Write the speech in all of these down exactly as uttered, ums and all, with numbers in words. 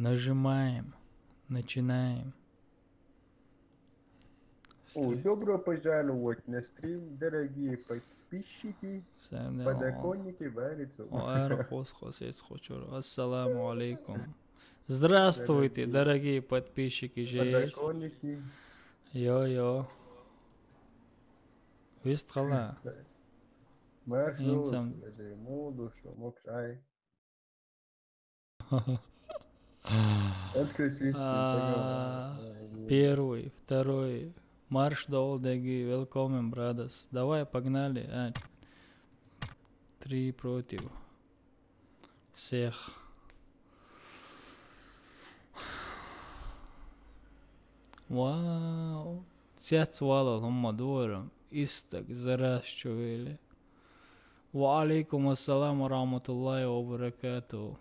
Нажимаем. Начинаем. Ой, добро пожаловать на стрим, дорогие подписчики, подоконники варятся. Ассаламу алейкум. Здравствуйте, дорогие подписчики. Подоконники. Йо-йо. Вист хала. Марш. Инсам. Муду шо, мокшай. Открыть вид. А, первый, второй. Марш дол деги, велкомен, брадас. Давай, погнали. А, три против всех. Вау. Цец валал, хумма дворам. Истак, зарас чувели. Ва алейкум ассалам ва рахматуллахи ва баракату.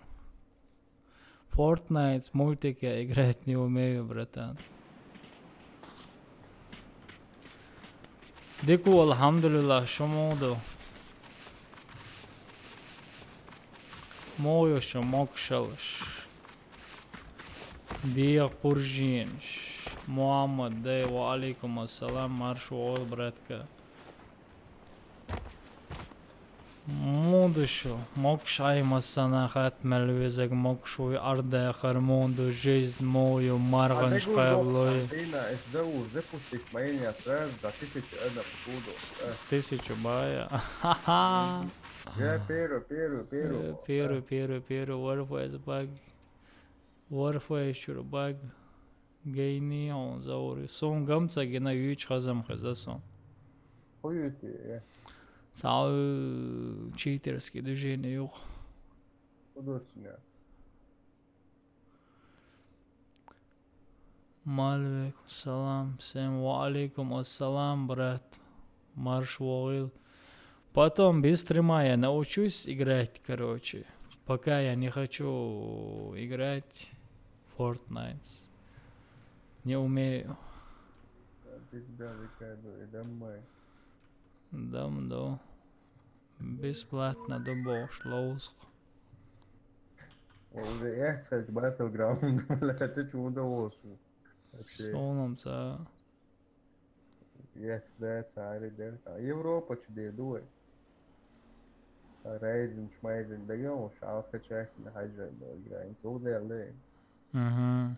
Fortnite с мультика играть не умею, братан. Дику, алхамдулиллах, шумуду. Мою шумок шалаш. Диа Пуржинш. Мухаммад, дай ва алейкум ассалам, марш вол, братка. Муду шо, мокшай массана хат мелвезег мокшуй ардахар муду жизнь мою марганш хайблой. Антина, это уже запустить мои сразу до тысячи эдам буду. Тысячу бая. Ха-ха. Я перу, перу, перу. Перу, перу, перу, Warface баг. Warface чур баг. Гейни он заури. Сон гамца гена юч хазам хаза сон. Хуюти, э. Сау читерский движение юх. Удочня. Малвек, салам, всем ва алейкум ассалам, брат. Марш вогил. Потом без стрима я научусь играть, короче. Пока я не хочу играть в Fortnite. Не умею. Дам, да. Бесплатно добавишь лоуск. Уже я, кстати, Battleground, блядь, это чудо. Вообще. Сонум ца. Yes, that's how it is. Европа чудо дует. Рейзин, шмайзин, да ё, шаус качать на хайджа, да, играем. Сюда ле. Мгм.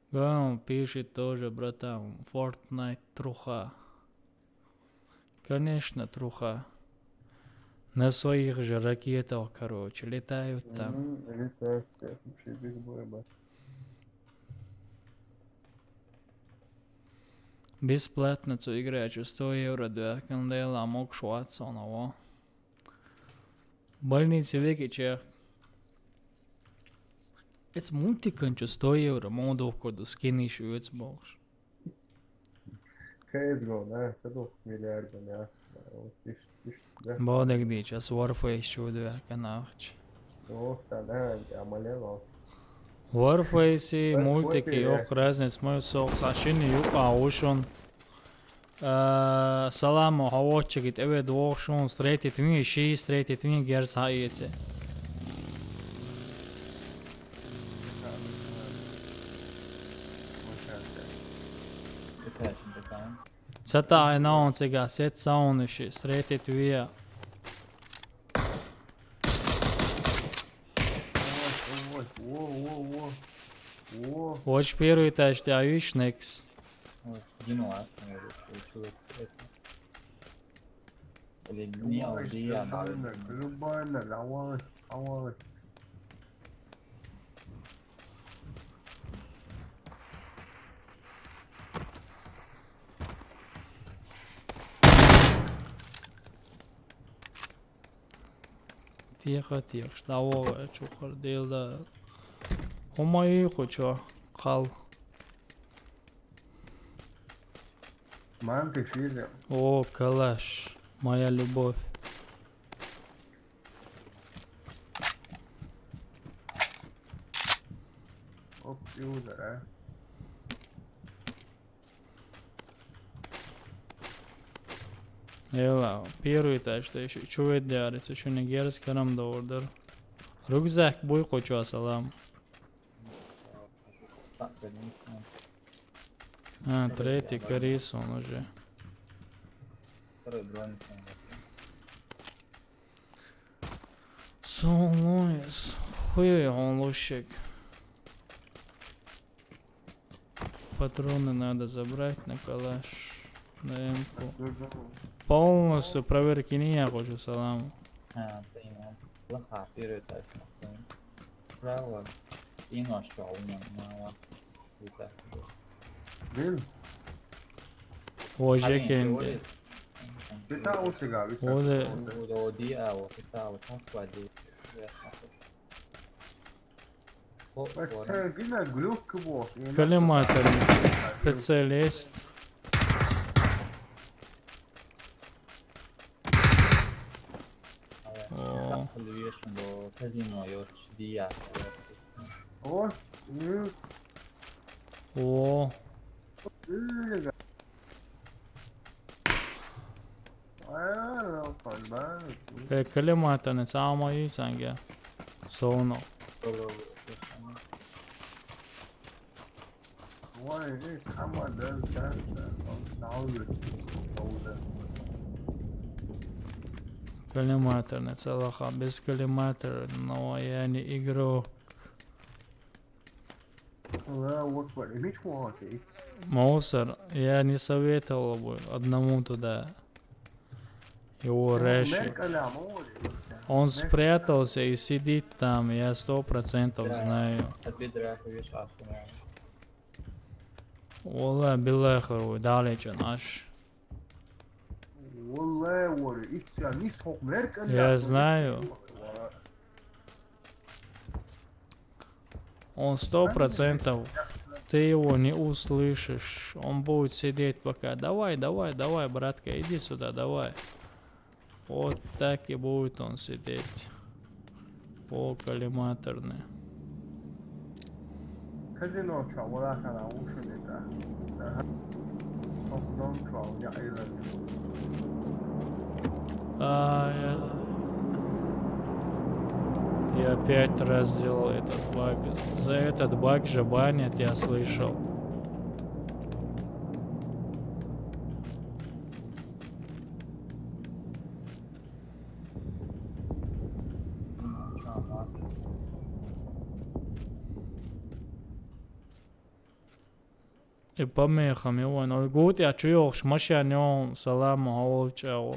Гам пишет тоже, братан, Fortnite труха. Конечно, труха. На своих же ракетах, короче, летают там. Мгм, летают, да, вообще без боя, бать. Бесплатно цу играчу сто евро, да, кандела мог шваться на во. Больница веки чех. Эц мультиканчу сто евро, модов коду скины шуец болш. К С Го, да, це двух миллиардов, да. Да, вот тише, тише, да. Бодек дичь, а с Warface чудо, канахч. Ох, да, да, я молел. Warface и мультики, ох, разница, мой сок, сашини юка ушон. Э, салам, хавочек, ит эве двух шун, встретит вин, ши встретит вин, герс хаице. Цата айнаун цига, сет сауныши, встретит вия. Ой, ой, ой, ой, ой. О. Watch первый этаж, ты а видишь, next. Ой, один лаз, наверное, получилось. Это. Или не, а где я, наверное. Любая, любая, давай, давай. Тихо, тихо, давай, чухар, дел да. Хумаи хучо, кал. Манты физе. О, калаш, моя любовь. Оп, и удар, а? Ела, первый этаж, то ещё чё ведь дарится, чё не герз карам да ордер. Рюкзак буй кочо салам. А, третий карис он уже. Второй бронь. Солоис. Хуй он лошик. Патроны надо забрать на калаш, на эмку. Полностью проверки не я хочу салам. А, це іменно. Плоха, первый этаж. Справа. Ціно, що у мене на вас. Він? Ой, Арен, Жекенде. Ти та усіга, ви Оде. Оде, оде, а, оде, та, оде, та складі. Ясно. О, Ой, ладно. Це він глюк був. Коллиматор. П Ц лезть. О. Сам подивишся до казино, його чдія. О, м. О. М. Ай, ну, подбавить. Э, коллиматор, не самое и санге. Солно. Ой, здесь хамада, да, да, он ставит. Коллиматор, не целаха, без коллиматора, но я не игрок. Ла, вот, вот, мич вот, и Мусор, я не советовал бы одному туда. Его Ну, решит. Мерк аля море, и всё. Он Мерк спрятался и сидит там, я сто процентов Да. знаю. От бедра повешался, наверное. Валла, билла, хуру, далече наш. Валла, валла, и всё, не сок мерк аля Я море. знаю. Валла. Он сто процентов, ты его не услышишь. Он будет сидеть пока. Давай, давай, давай, братка, иди сюда, давай. Вот так и будет он сидеть. По коллиматорной. Казино чё, вала хана уши не да. Ага. Окном чё, я и ловлю. А, я, я пять раз сделал этот баг. За этот баг же банят, я слышал. Э, помеха, милан. Ой, гут, я чуёхш, машан ён, салам, алчао.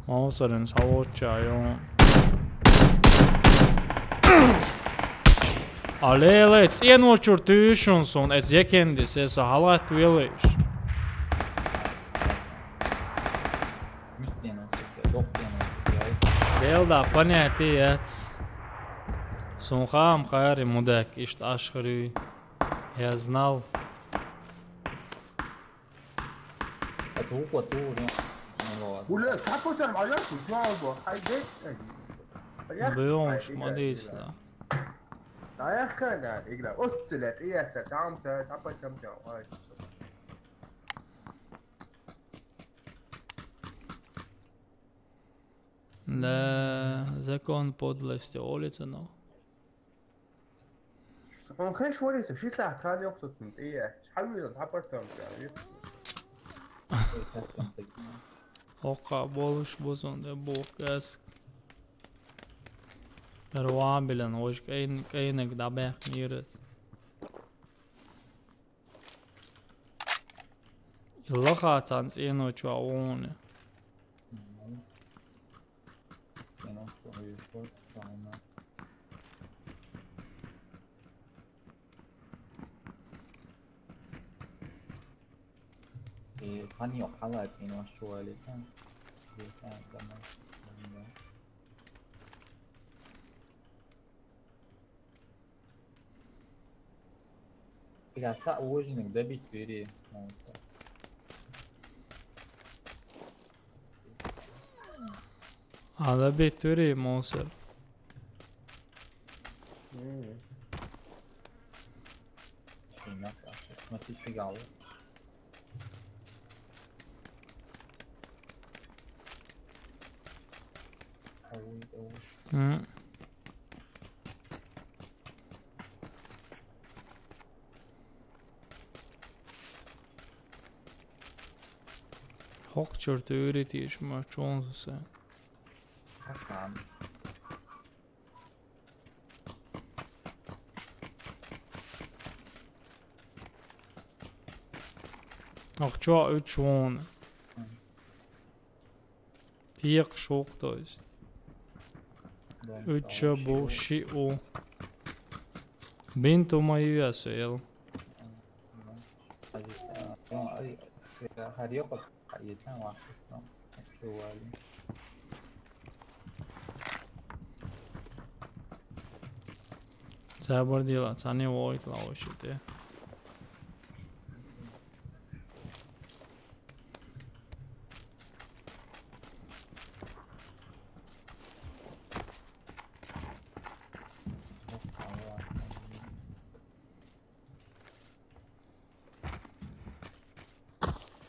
Маусарин савоча ё. Алеле, ценочур тюшюнсун, эс екендис, эс халат велиш. Миш ценочур, док ценочур, яй. Делда, понятие яц. Сун хам хари мудак, ишт ашхари. Я знал. А звук вот у, не, не было. Уля, как вот там, а я чуть мало было. Ай, дэ, ай. Бюмш, ай, мадисна. Ай, ай, ай, игра. Оттилет, и это, там, там, там, там, там, ай, Да, закон подлости улица, но. Он хеш варис, ши саат хан ёхсоцун, ие. Шхавил, хапар там, ие. Ока, болуш бузун, де бу кас. Руан билен, ож кайн, кайнек да бэх мирес. Илаха цан цӀено чуа уни. Мгм. ЦӀено чуа уни. Э, хани охала цӀено чуа лита. Лита, да, да. Бля, ца уложник добить двери. Вот так. Ā, da bija tur ir mūsu. Mm. Šī nakā. Mēs visi galvu. Mm. Hokčur tüüri tieši, ma čunzuse. Aha. Ach, čuo üč vuon. Tiek šuktois. Üč bu ši u. Bintu ma ies el. Cäbordila, cani voit laušite.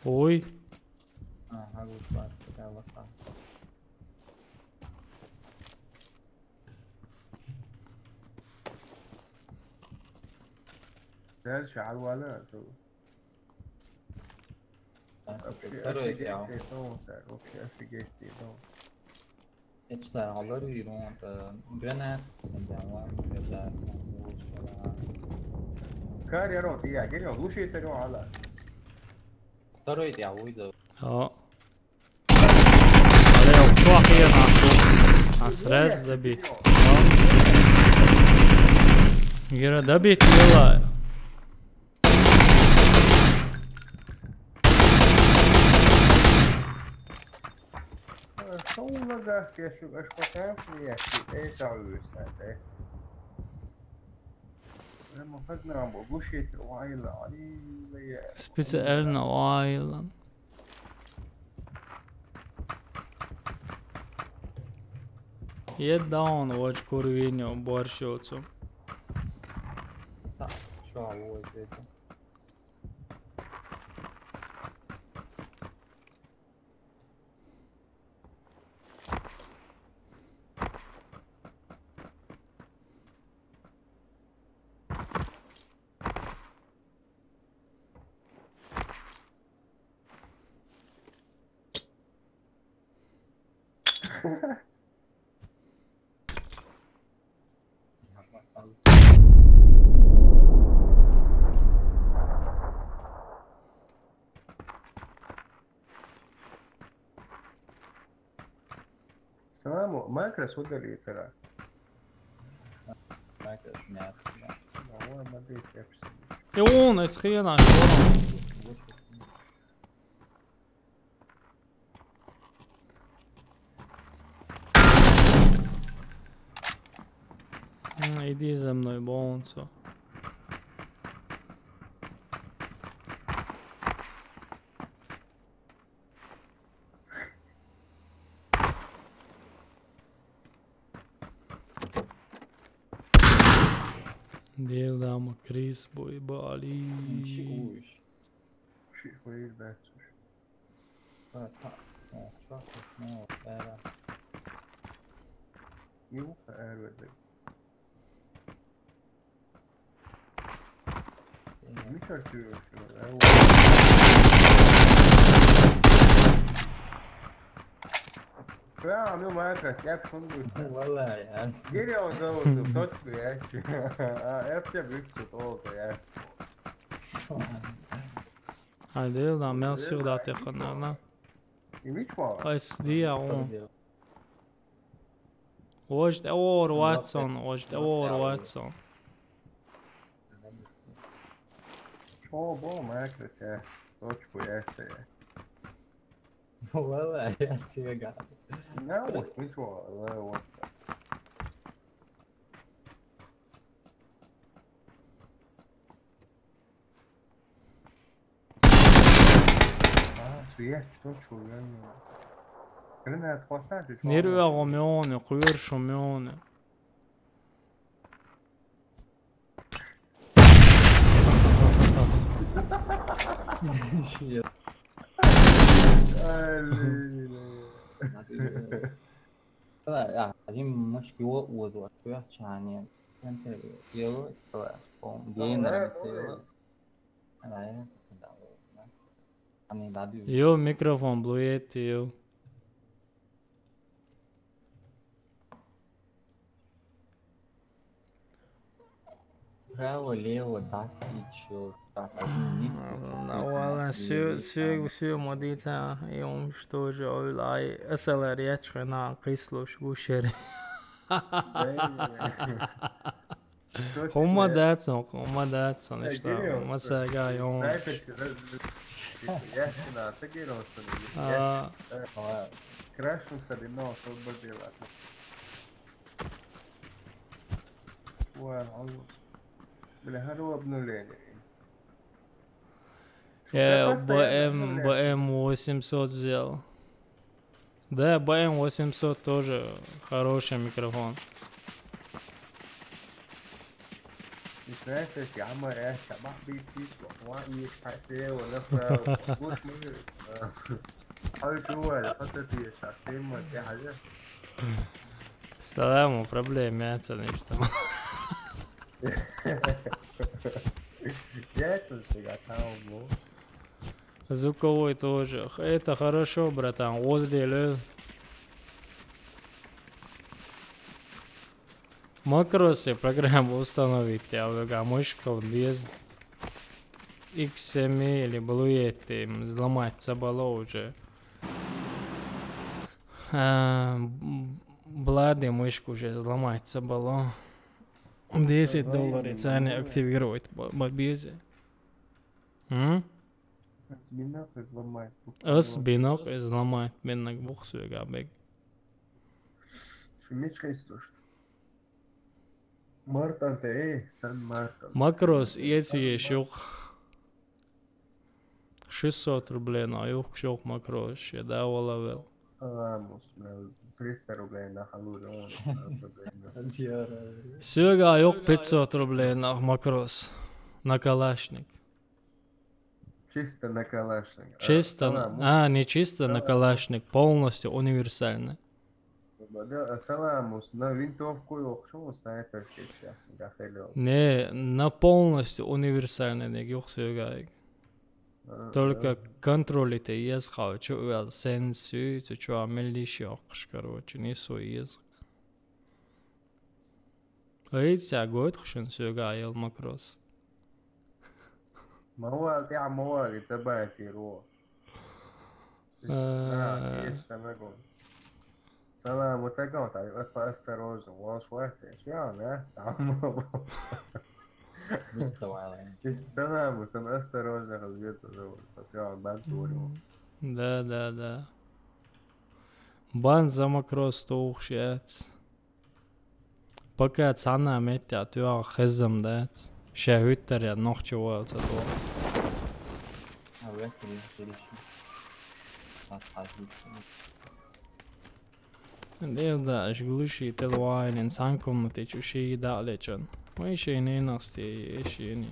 Ui. Aha, gut, warte, da was da. Dälsä alvvalla, so. That's a good. That's a good. It's a lot of you don't, uh, granat, and then one, you have that, uh, Kari, ero, tija, gdje je? Glušite, ero, ala. Taro je tija, ujde. Ja. Ale, evo, fuck, je na. A srez da bi. Gira da bi tijela. Šoulaga, kešuga, špatām, ja, šī, e, tā jūs, e. Ema haznām, bu, glušite, vaila, ali, ja. Specijalno vaila. Jed down, watch, kur viņu boršjūcu. Sa, šo, oj, tēti. Samo, Minecraft udalīts ārā. Minecraft, jā, jā. No, man bija cepsi. Jun, es hienā, jun. Mm, idzie za mnou, bądź co. Dievdama Krisbui balī. Šī uiš. Šī uiš, bet. Tā, tā. Jā, šāds, jā, ērā. Jūka ērvedzi. Viņš ar tū, jā, nu, Minecraft, jā, šundu. Vallahi, jā. Gir jau daudz, točku, jā. Ā, jā, čia biksu tolta, jā. Ai, Dievdam, mēl sirdātie kanālā. I viņš man? Ai, es Dievu. Ožd Ewor Watson, ožd Ewor Watson. Šo, bo, Minecraft, jā. Točku, jā, jā. Vallahi, jā, sigā. Nē, es viņš man, lai, ot. Ā, tu jēč, točku, jā, jā. Нир оьгӀу мёна, кхоьруш мёна. Ай, ле, ле. Ай, а, им мышки о-, озу, а, чани. Центр, ё, ё, ё, ё. Ай, ай, ай. Ай, ай, ай. Ай, ай, ай. Йо, микрофон блует, йо. Право, лево, да, спичок. Так, один низкий, На, один вала, нас сю, левый, сю, там. Сю, модица, и он что же, ой, лай, эсэлэр ячхэ на, кыслуш, гушер. Да, да. Хумма дацун, хумма дацун, ишта, масага ён. Снайперский, да, да, да. Я спина, сагирон, что ли? А. Я, э, крашнулся, но, что бы делать? Ой, алло. Бля, хорошо обнуление. Я Б М, Б М восемьсот взял. Да, Б М восемьсот тоже хороший микрофон. Не знаю, то есть я моря, сама бит, бит, вот, вот, и так слева направо. Вот мы, э, а вы чего, а посмотри, сейчас ты, мы, я, я. Салам, проблема, я, что там. Я тут всегда там был. Звуковой тоже. Х-, это хорошо, братан. Возле лё. Макросы программу установить, я говорю, а мышка без икс семь или Blue Yeti, м, взломать забыло уже. А, м, Блады мышку уже взломать забыло. Десять долларов цены активировать бо-, бо-, безе. М? Ас бинок изламайт. Ас бинок изламайт, бинок бухсуга бег. Шумечка истошно. Мартан тэ, эй, сан Мартан. Макрос, если ещё шестьсот рублей, но юх, юх, Макрос, ще да, вала вел. Саламус, на триста рублей на халуре, он, на рублей на. Сёга юх пятьсот рублей на Макрос. На калашник. Чисто на калашник. А, Чисто, саламус. А, не чисто на Саламус. Калашник, полностью универсальный. Да, а саламус, на винтовку юх, шо снайперский сейчас, гахелё. Не, на полностью универсальный, не юх сёга. А, только да. Контролить ез хау, чё уял сенсю, чё, чё амелиши окш, короче, не со ез. Эй, ся гойт хушен сёга ел Макрос. Мауа, ты, а мауа, и забай, ты, ро. А. А, есть, там, я говорю. Салам, вот так вот, а, вот поосторожно, волш, вот, я, чё, да? Там. Мисто вайлайн. Ты ж салам, вот он осторожно, как где-то, вот, вот, я вам бантурю. Да, да, да. Бан за Макрос тухшец. Пока цана метя, тюа хезам, да? Ше хюттер я нохче вал, ца то. А, весели, весели. Дел да, аж глуши, тел вайлен, сан комнате, чуши, да, лечен. Ой, ше не насте, ше не.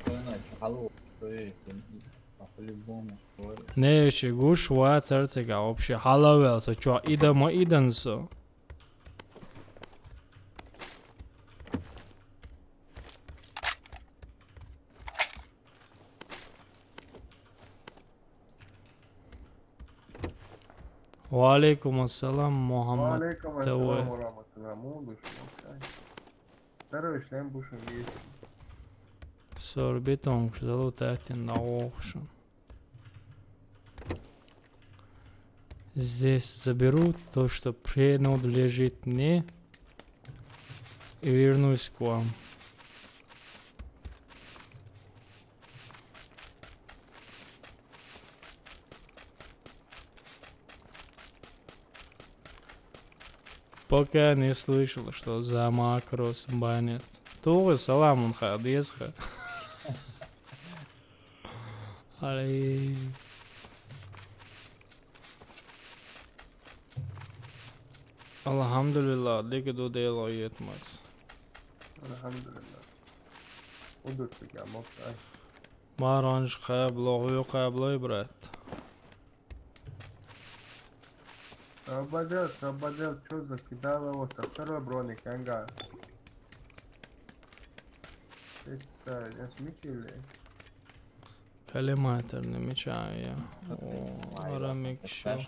Ой, на, чё, алло, что есть? А по-любому, что ли? Не, ше гуш ва царцега, вообще, халавел, со чё, ида ма идан со. Ва алейкум ассалам, Мухаммад Т В. Ва алейкум ассалам ва рахматуллах. Муну душман, кай. Здорово, шлем бушем есть. Сорбитон, залутатин на охшун. Здесь заберу то, что принадлежит мне, и вернусь к вам. Пока не слышал, что за Макрос банят. Тугу саламун ха, дезха. Али. Алхьамдулиллах, дика ду Дела, хетамас. Алхьамдулиллах. Удуццигя моктай. Маранж кхабло, хӀу кхаблой, брат. Обалдел, обалдел, чё закидало его со второй броник, янга. Представь, я смычили. Коллиматор намечаю я. О, Рамик ещё.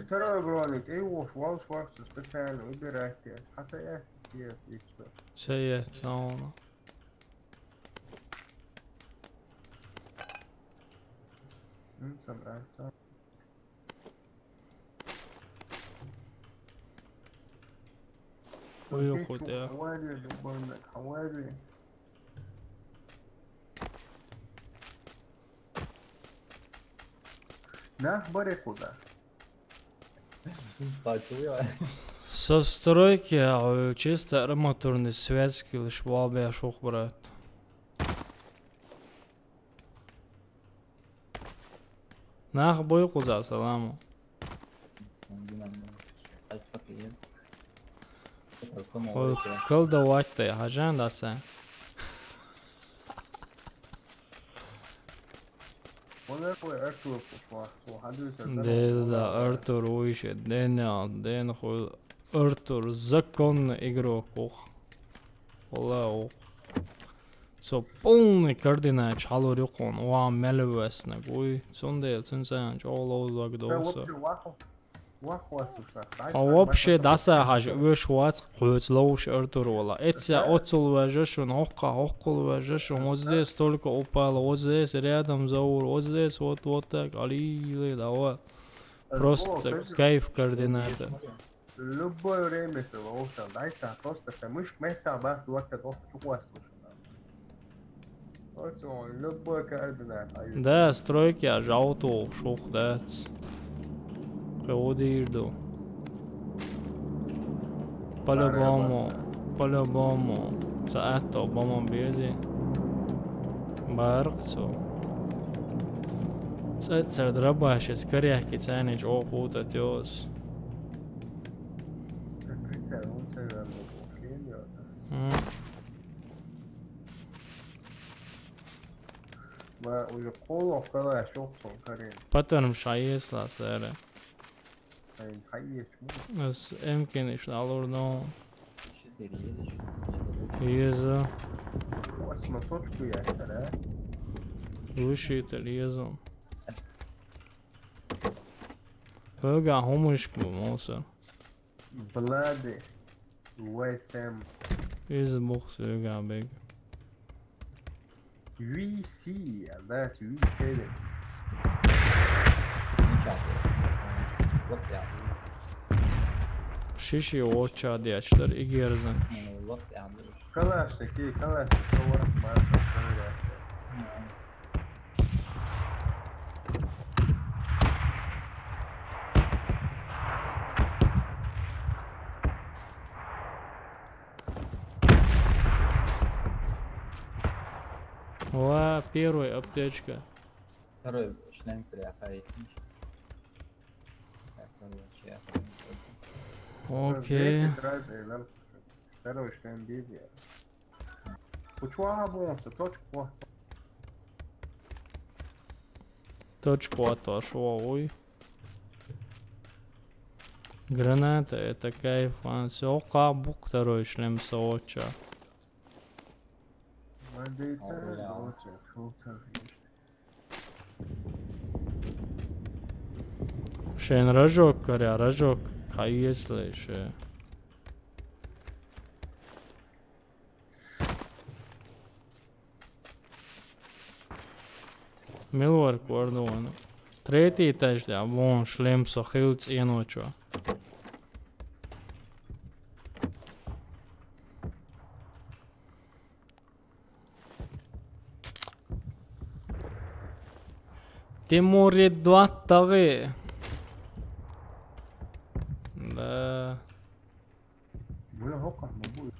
Второй броник, и уж, вал шварц, специально выбирайте. Хотя я сейчас, и всё. Всё, я целом. М, собраться. Ой, хоть я. Хавари, любовник, хавари. Нах баре куда? Со стройки, а, чисто арматурный связки лишь валбя шух, брат. Нах бой куза, саламу. Ой, кыл да ваттай, хажан даса. Вон эр кой Артур кушва, со хадуса. Дел да Артур уйше, Дэниел, Дэн хуй Артур законный игрок ух. Вала ух. Со полный координат чалур юкъун, ва мелвесна гуй. Цундел цунсан чоглоз вагдоса. Вообще ваху. А вообще даса хаж веш вац, кхуц ловш Артур вала. Эця оцул вежешун, хокка хоккул вежешун. Вот здесь только упал, вот здесь рядом заур, вот здесь вот, вот так, алилы, давай. Просто кайф координата. Любое время с лоушен, дай са, просто са мышк мета бах двадцать двух чукуас лоушен. Оцу любой координат. Да, стройки, а жауту шух дац. Кеудирду. По-любому, по-любому. Са атто бомон бези. Баркцу. Цецер драбашес коряхки цанич о кутатёс. М. Ва уже коло кала шоксон карен. Патарм шаесла сэре. Ай, хайеш му. Эс эмкениш алурно. Еза. Осма точку я, да? Вышител еза. Ога хомышку моса. Блады. Уэсэм. Из бухс ога бег. Уи си, а да, уи седе. Шиши оча дячлар игерзен. Калаш таки, калаш таки, калаш таки. Ва, первая аптечка. Второй член приехал. Окей. Десять раз, э, нам второй член без я. Почему ага бонусы? Точку. Точку отошел, ой. Граната, это кайф, а. Всё, кабук второй шлем сооча. Шен рожок, коря, рожок, кайесле ше. Милвар кордон. Третий этаж, да, вон шлем со хил ценочо. Тимури два таги. Да. Бля, хокка, мабуй.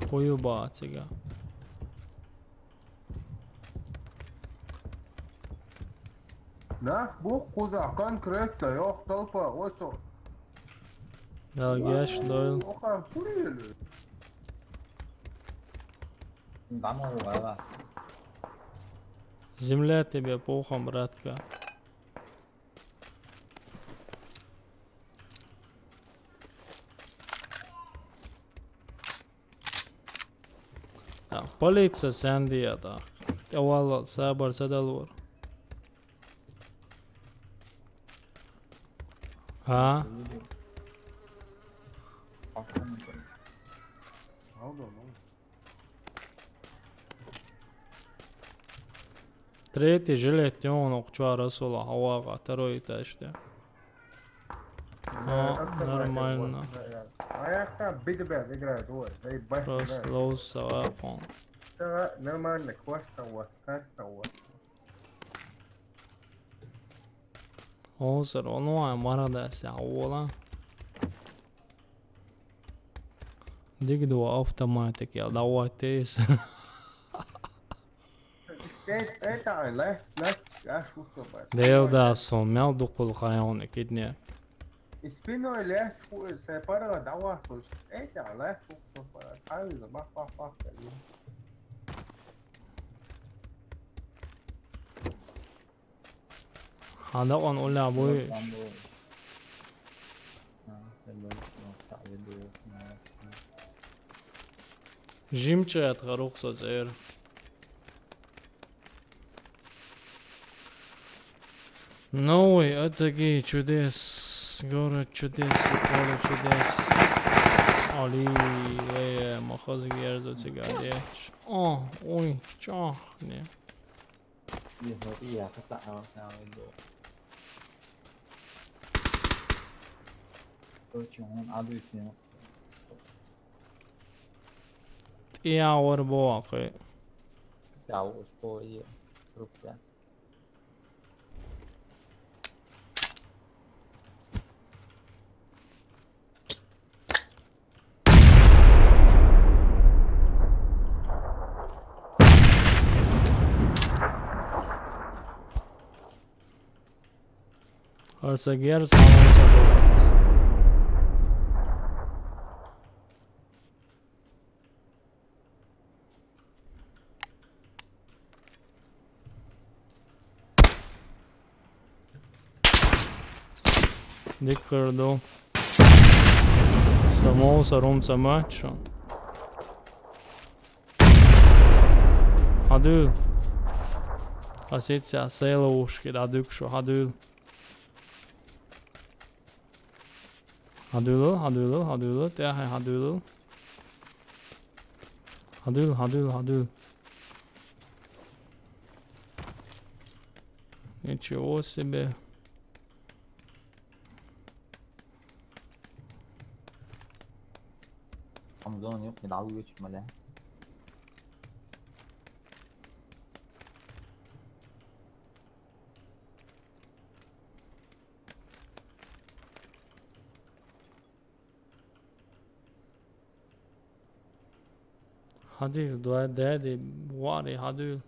Хуюба цига. Нах бух кхуза конкретно, йох толпа, осо. Да, геш дойл. Оха, хули. Дамо вала. Земля тебе пухом, братка. Так, полиция сандия, так. Авала, сабар, садалвар. А? Алда, ну. Третий жилет, он окчуа Расула, хавага, второй этажда. О, Э, как нормально. Такой, да, да. А я там биг бен играю, ой, заебать. Просто лоу сава пон. Всё нормально, кварт сова, кварт сова. Озыр, ону ай марада ся ола. Дигдуа автоматик я, давай тез. Э, это, ай, ле, ле, я шо собой. Дел да сон, мял дукул хайон кидне. И спиной ле, шу, э, се пара давай, то есть, это, ле, шу собой. Ай, за бах, бах, бах, бах. Хада он уля буй. Там был. А, я был, ну, так, я был, ну, Жимче от харух созер. Новый, это ги чудес, город чудес и поле чудес. Али, э, махаз герзо цигареч. О, ой, чо, не. И вот и я, как-то, а, вот, а, вот, да. Короче, он адует меня. И аур боакы. Цял, что и трубка. Арса герс, амон чакылдыңыз. Дик кырду. Самол сарум самачо. Хадыл. Асется сейла ушки да дыкшу, хадыл. Хадыл, хадыл, хадыл, тяхай хадыл. Хадыл, хадыл, хадыл. Ничего себе. Амзон юк, не дал юч, маля. Хадыл, дуа дэди, вари, хадыл.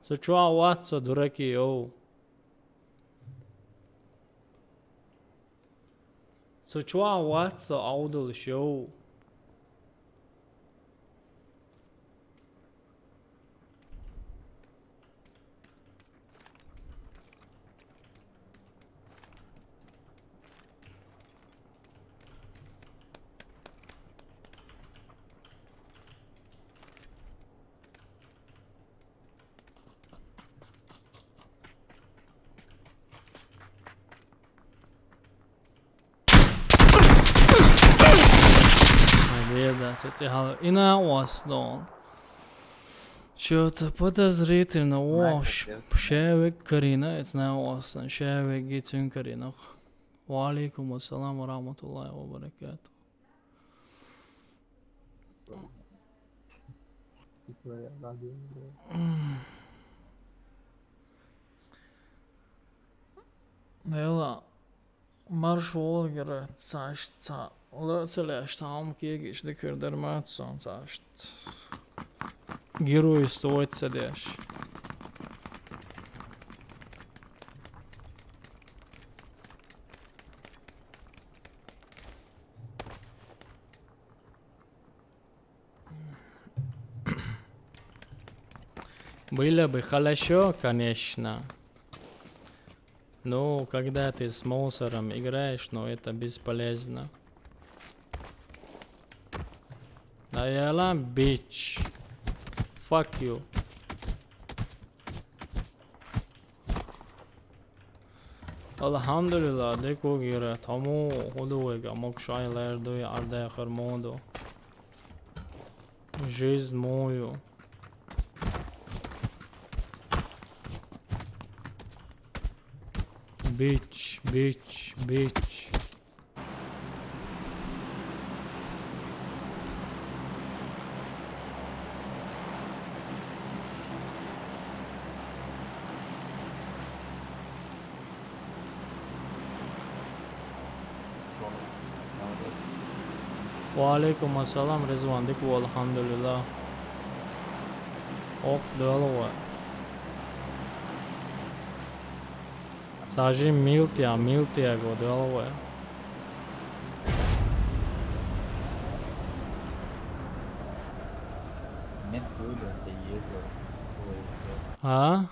Сочуа ватса, дураки, оу. Сочуа ватса, аудыл шоу. Победа, что ты гал-, и на вас, но. Чё-то подозрительно. О, Знаешь, ш-, как это? Шевик Карина, это на вас, Шевик Гицюн Карина. Ва алейкум ассалам ва рахматуллахи ва баракатух. Нела, марш волгара, цааш ца, ла ца леш, цаам кеги, ишди кир дермат сон, цааш. Герой стоит ца деш. Было бы хорошо, конечно. Ну, когда ты с мусором играешь, ну это бесполезно. Да я ла, bitch. Fuck you. Алхамдулилла, декугира, тому худуйга, мокшай лердуй, ардехар моду. Жизнь мою. Bitch, bitch, bitch. Ва алейкум ассалам, Ризван, дик ву, алхамдулилла. Ох, дала ва. Сажи милтия, милтия го, дала ва. Мен хуйлу, это езу. А?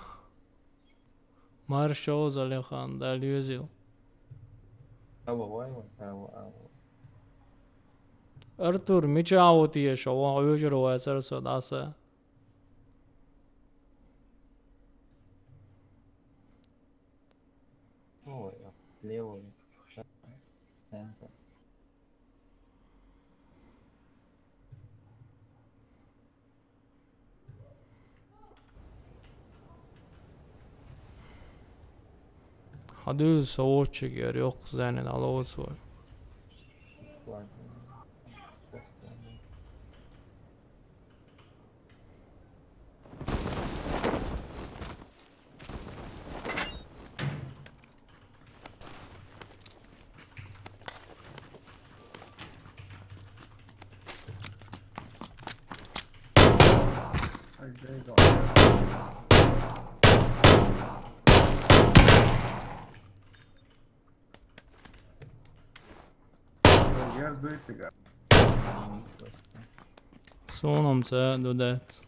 Маршо Залихан, да, лезил. Ава, ава, ава, ава. Артур, мича авутия шо, ва уйжур ва царса даса. Ой, левый. Центр. Хадуз совочек яр, ёх, зэнин алоуц вар. Сунам це дудець.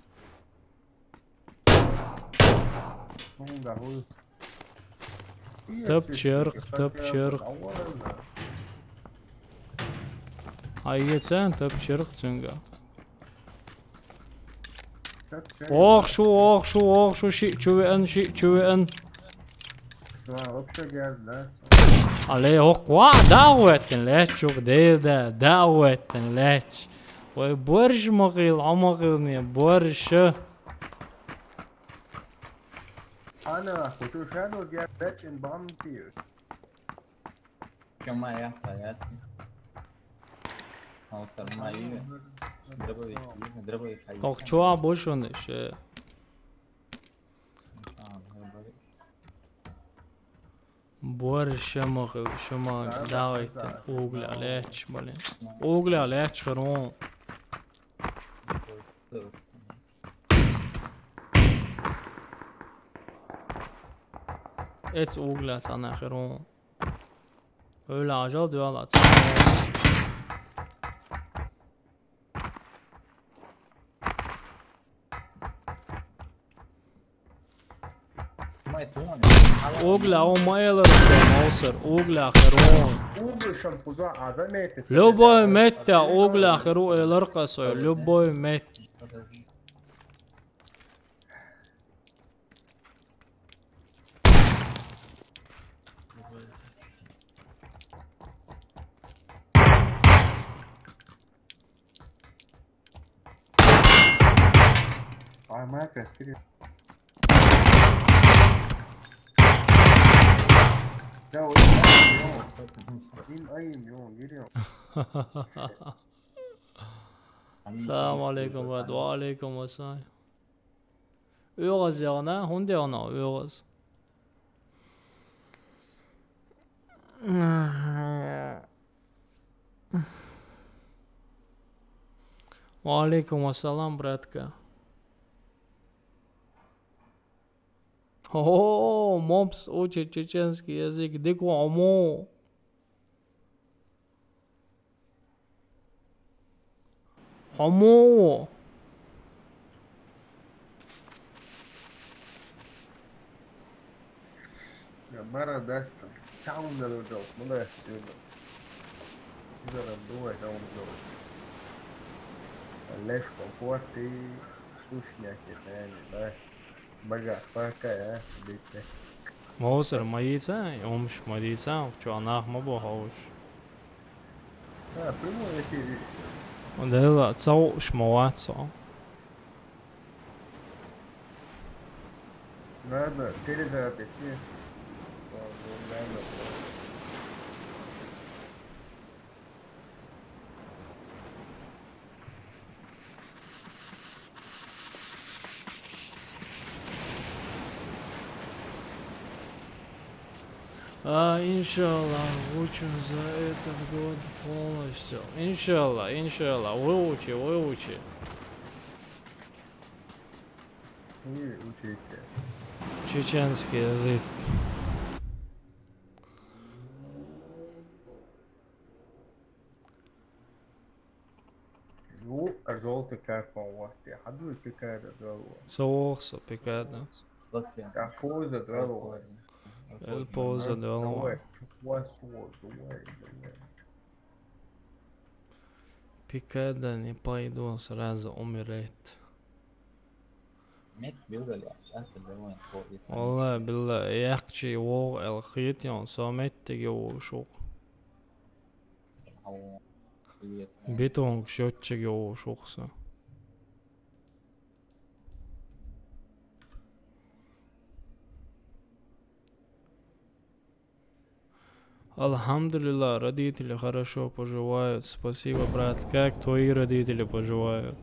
Тап чырх, тап чырх. Ай, ецен тап чырх цунга. Ох, шу, ох, шу, ох, шу, ши, чувен, ши, чувен. Вообще газ, да? Але, ох, ва, да, уэттен, лечук, да, да, да, уэттен, леч. Ой, борщ могил, а могил не, борщ. Ана, хочу шаду, я бэчин бам пью. Чё моя, согласен. А у Сармаи дробовик, дробовик. Ох, чё обошённый, ше. А, дробовик. Борщ, шамах, шамах, давайте. Угля, леч, блин. Угля, леч, хрон. Эц угля, цана хрон. Öyle acil diyorlar. Угля, он маялар, маусер, угля, хрон. Любой метта угля, хрон, элар касой, любой мет. Ай, моя каскири. Да, вот, да, да. Один, один, один, один. Салам алейкум, брат. Ва алейкум ассалам. Уйгъуз ягъна, хунде ягъна, уйгъуз. Ва алейкум ассалам, братка. О, Мопс учит чеченский язык. Дыку омо. Хомоо. Я мара дастам. Сауна додол. Мына сюда. Сюда нам думай, сауна додол. Леш комфорт и сушняки сами, да. Бага, пока, а, битте. Мовсар ма дийцан, умш ма дийцан, чо нах ма бо ховш. А, прямой эфир. Дела, цау шмовацо. Ладно, перезапись. Ладно, ладно. А, иншалла, учим за этот год полностью. Иншалла, иншалла, выучи, выучи. И учите. Чеченский язык. Ну, а желтый карпа у вас те. Хадуй пикада дало. Соохса пикада. Ласки. А поза дало. Эл поза дало. Давай, чуквас вот, давай, давай. Пикада не пойду, сразу умирает. Мет билдали, сейчас давай, вот, и там. Валла, билла, яхчи вог эл хитион, со меттиги вог шук. Бетонг счётчиги вог шукса. Алхамдулилла, родители хорошо поживают. Спасибо, брат. Как твои родители поживают?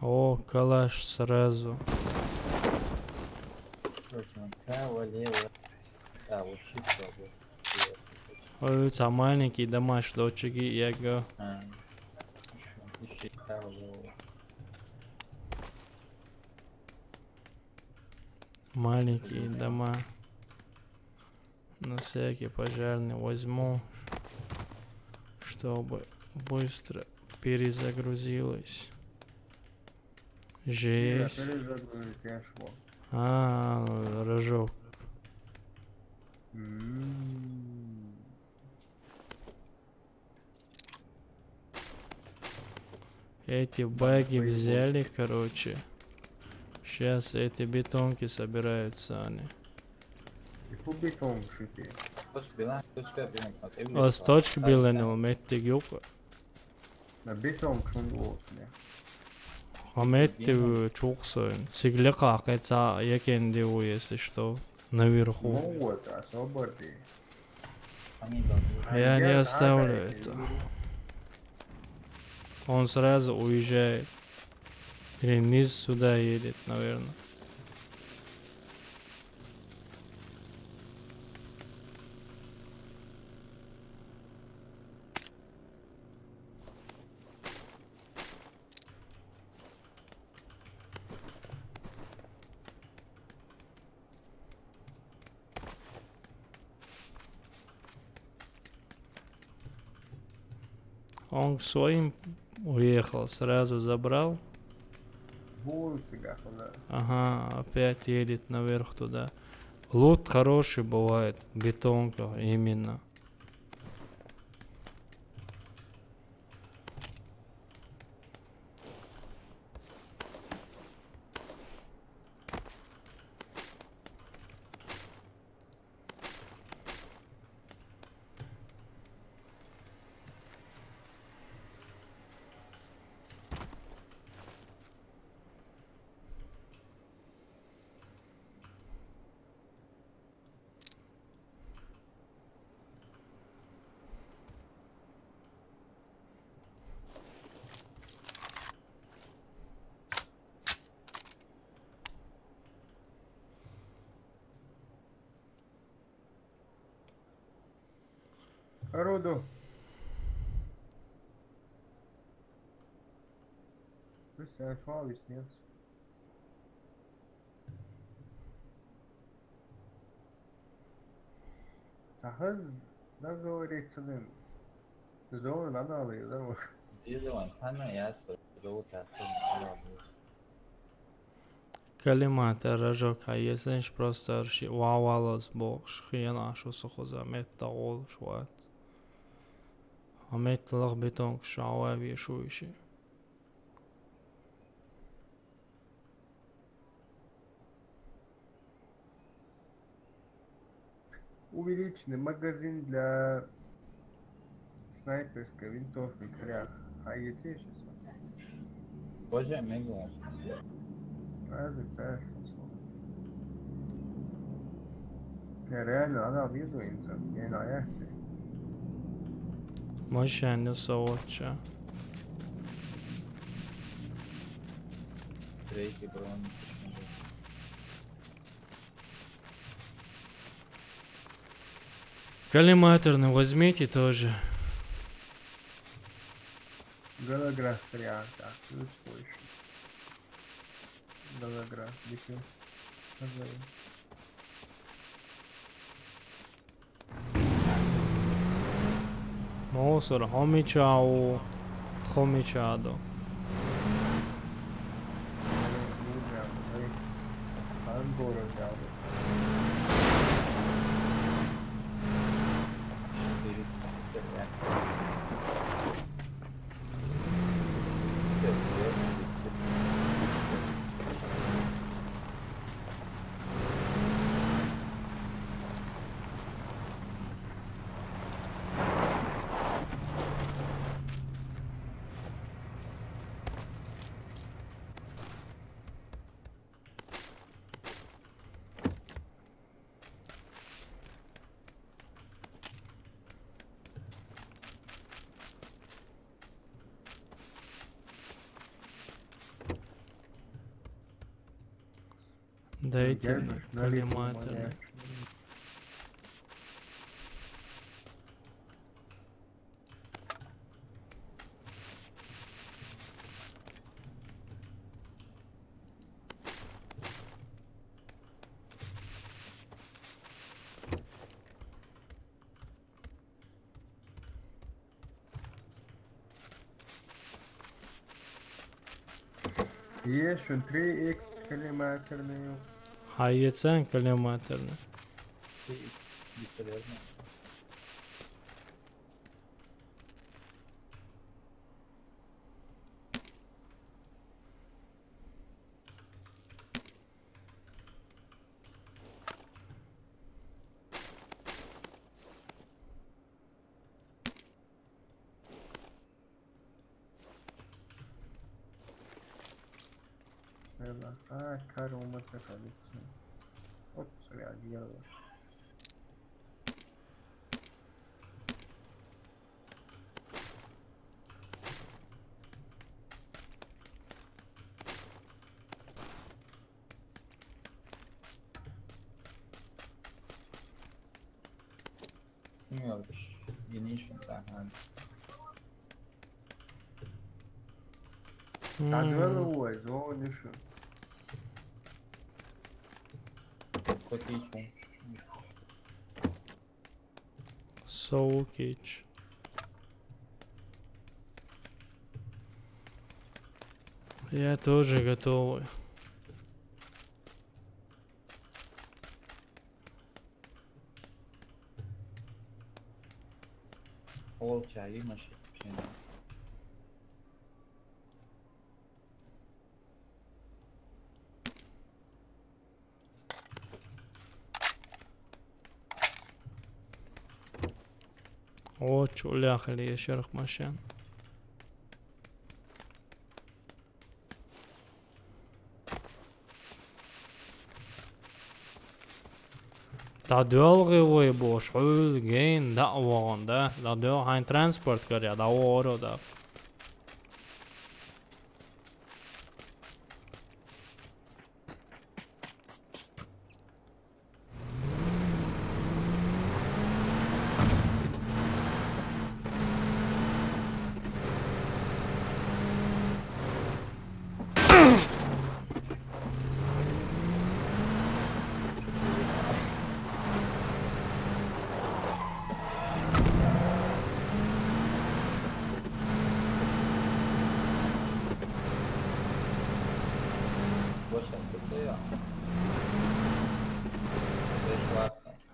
О, калаш сразу. Точно, кавалер. А, вот щит пробовал. Ой, у тебя маленький домаш, дочери, я го. А, ещё кавалер. Маленькие дома. На всякий пожарный возьму, чтобы быстро перезагрузилось. Жесть. Перезагрузить я шел. А, рожок. М. Эти баги взяли, короче. Сейчас эти бетонки собираются они. И по бетонке ты. Точка билан, точка билан, смотри. Аз точка билан ил меттиг юк. На бетонке шунд вот, не. А метти чухсоин. Сигле кахеца якенди у, если что. Наверху. Ну вот, особо ты. Я не оставлю это. Он сразу уезжает. Или вниз сюда едет, наверное. Он к своим уехал, сразу забрал. Вон цыгах, да. Ага, опять едет наверх туда. Лут хороший бывает, бетонка именно. Народу. Представь, что объяснился. Сахыз договориться дым. Зона надо ли, да? Дизайн, самое ясно, зовут отсюда. Калимата рожок хайесенш просто арши вавалас бокш хиена шо сухоза метта гол шват. А метта лах бетон шава вешуйши. Увеличенный магазин для снайперской винтовки, хря. А есть сейчас? Боже, мега. Разве цель смысл? Я реально, она вижу им там, я на яйца. Машина не совоча. Третий бронь. Коллиматорный возьмите тоже. Голограф, да, плюс больше. Голограф, дикий. Назови. Мусор, хомичау, хомичадо. Дайте мне коллиматорный. Есть шун три икс коллиматорный. Хайецен коллиматорный. Три икс, бесполезно. Наверное, а, кару мы закалить. Оп, сорян, дело. Снимешь, единичный, ага. М. Та дуэлы уой, зоо ниши. Хоть и чё. Соукич. Я тоже готовый. Ол чайы машина. О, чуляхали ещё машин. Дадуэлгы уой бош, хуйл гейн да уогон да. Дадуэл хайн транспорт гаря, да уоро да.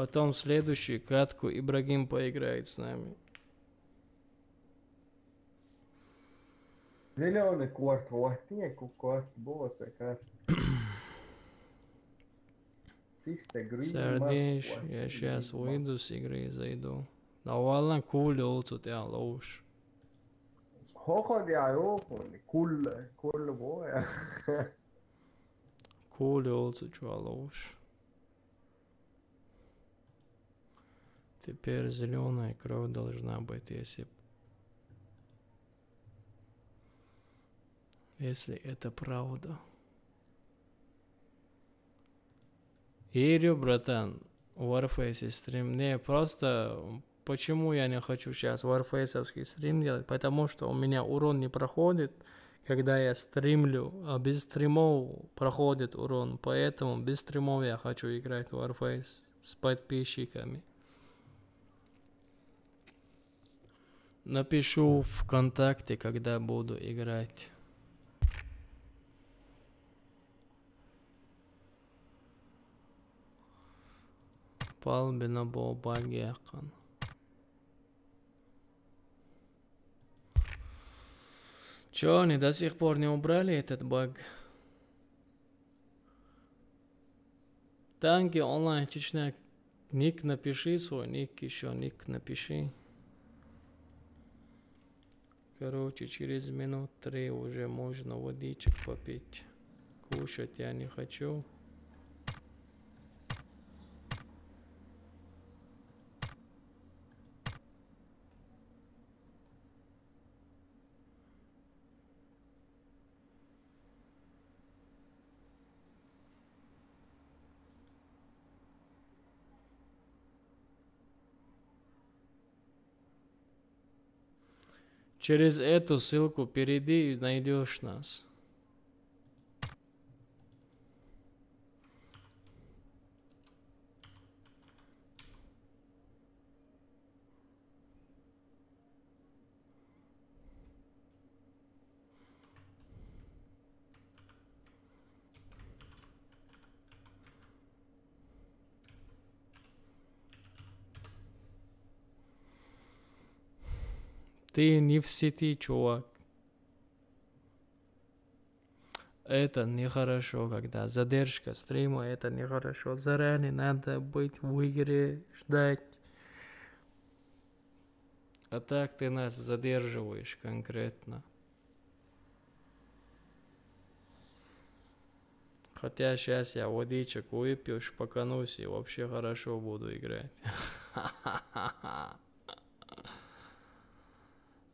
Потом следующую катку Ибрагим поиграет с нами. Зеленый корт, вот не, корт босса, кажется. Чисто green. Сардиш, я сейчас выйду с игры и зайду. No, vallan kuuldi oltu, jā, lauš. Hohod ja joku, kulle, kulle voi. Kuuldi oltu, čuva lauš. Теперь зеленая кровь должна быть, если, если это правда. Ирю, братан, Warface стрим. Не, просто почему я не хочу сейчас варфейсовский стрим делать? Потому что у меня урон не проходит, когда я стримлю, а без стримов проходит урон. Поэтому без стримов я хочу играть в Warface с подписчиками. Напишу ВКонтакте, когда буду играть. Палбина бо баг яххан. Чё, они до сих пор не убрали этот баг? Танки онлайн Чечня. Ник напиши свой, ник ещё, ник напиши. Короче, через минут три уже можно водичек попить. Кушать я не хочу. Через эту ссылку перейди и найдешь нас. Ты не в сети, чувак. Это нехорошо, когда задержка стрима, это нехорошо. Заранее надо быть в игре, ждать. А так ты нас задерживаешь конкретно. Хотя сейчас я водичек выпью, шпаканусь и вообще хорошо буду играть.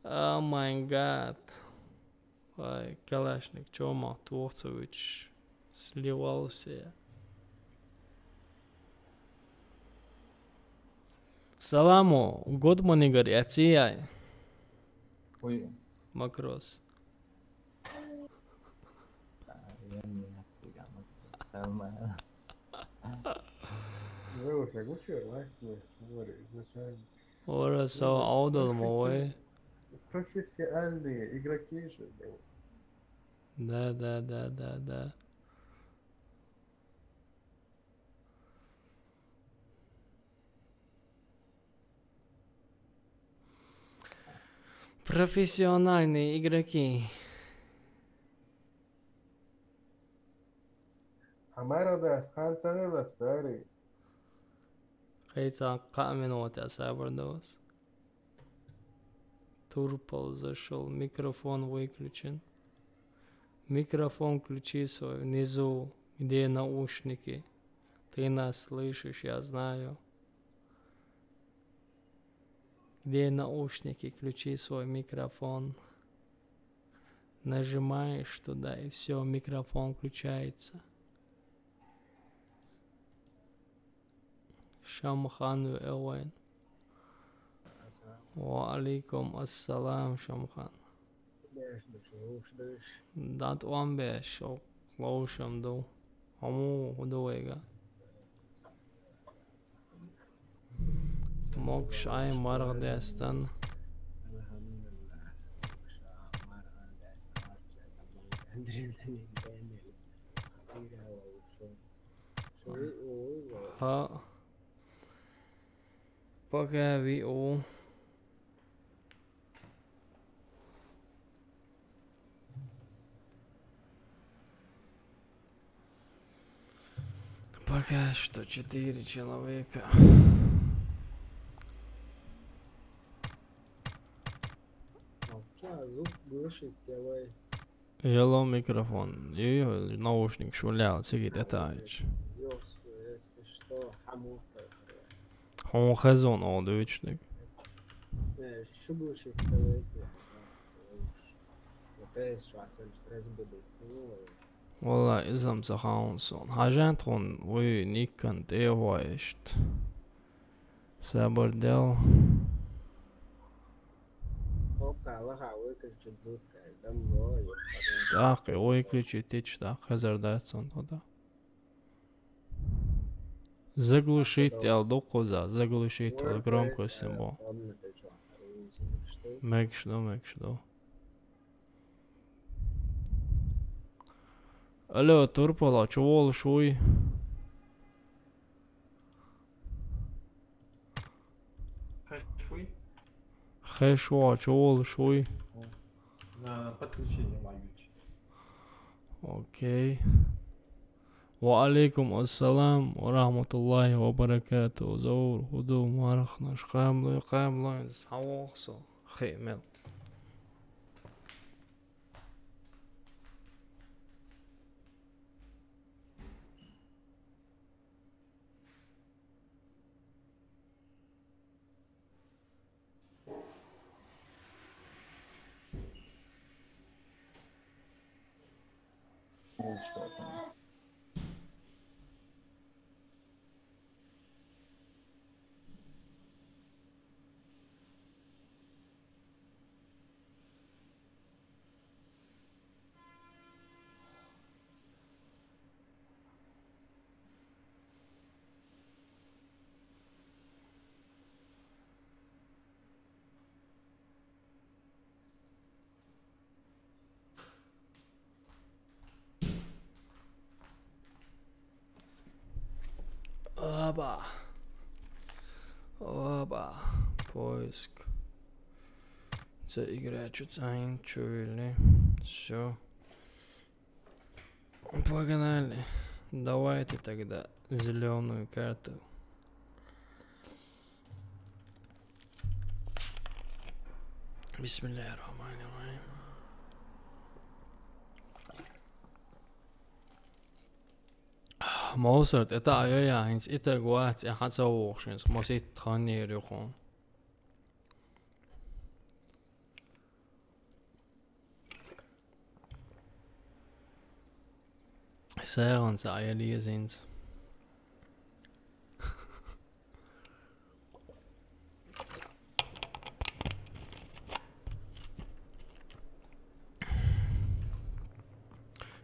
Oh my god. Вай, Калашник, чё, ма, Творцович сливался. Саламу, гудман, Игорь, я тияй. Ой, Макрос. а, я не отсюда, нормально. Вы уже гучили, лайк, говорю, изначально. Ora сау аудал мовай. Профессиональные игроки же, ну. Да, да, да, да, да. Профессиональные игроки. Хамарада станцияны старый. Хейца камен вот я сабр дос. Турпал зашел, микрофон выключен. Микрофон включи свой внизу, где наушники. Ты нас слышишь, я знаю. Где наушники, включи свой микрофон. Нажимаешь туда, и все, микрофон включается. Шамхан ве эвайн. Ва алейкум ассалам, Шамхан. Дат ван беш, о, лоушам ду. Аму удуэга. Мокш ай маргдестан. Ха. Пока ви у. Пока что четыре человека. Молча, звук глушить делай. Yellow микрофон. И наушник шулял, сигит это айч. Ёс, если что, хамурка. Хун хезон ол дүүчник. Э, шу глушить делай. Опять что, а сам разбудит. Ну, Валла, изам сахаунсон. Хажан тхун уй никкан теваешт. Сабар дел. Окка, лаха, выключить звук, дам, но, Так, и выключить тич, так, хазар датсон тогда. Заглушить ал докуза, заглушить ал громкость символ. Мэгшдо, мэгшдо. Алло, Турпала, чувол шуй? Хэшуй? Хэшуа, чувол шуй? На подключение могу. Окей. Ва алейкум ассалам ва рахматуллахи ва баракату. Заур, худу, марх, наш, камлы, камлы, савохсо. Хеймел. Опа. Опа. Поиск. Це игра чуть айн чули. Все. Погнали. Давайте тогда зеленую карту. بسم الله الرحمن الرحيم. Моцарт, это ай-яй-яй, хинц итаг вац, я хацавохшинс, мосит тханир юхон. Сайгъан са ай-яй-яй зинц.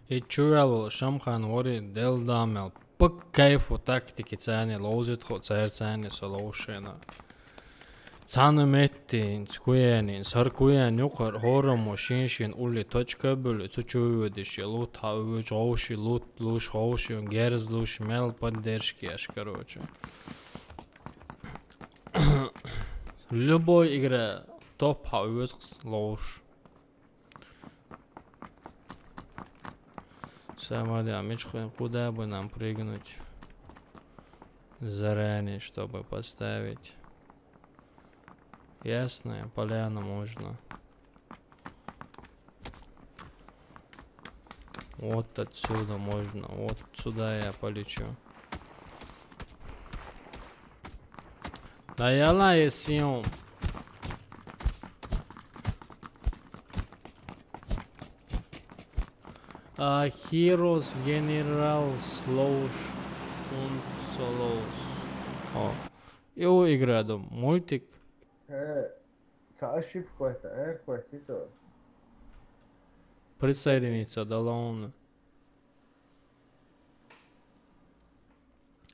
И чуял вал Шамхан вори дел дамел. Пак кайфу тактики цани лоузит хо цайр цани со лоушена. Цана метти, инц куяни, сар куян юкъар, хорам ва шин-шин улли точка бюлли, цу чуйвадиши, лут ха уйвуч гъовши, лут луш гъовши, герз луш, мел поддержки аш, короче. Любой игра топ ха уйвуч лоуш. Самое, да, мечхуем, куда бы нам прыгнуть заранее, чтобы поставить. Ясно, поляну можно. Вот отсюда можно. Вот сюда я полечу. Да я на есиум. А, Heroes General Слоуш und Солоус. О. И у игра дом. Мультик. Э, та ошибка это, э, квасисо. Присоединиться, да ладно.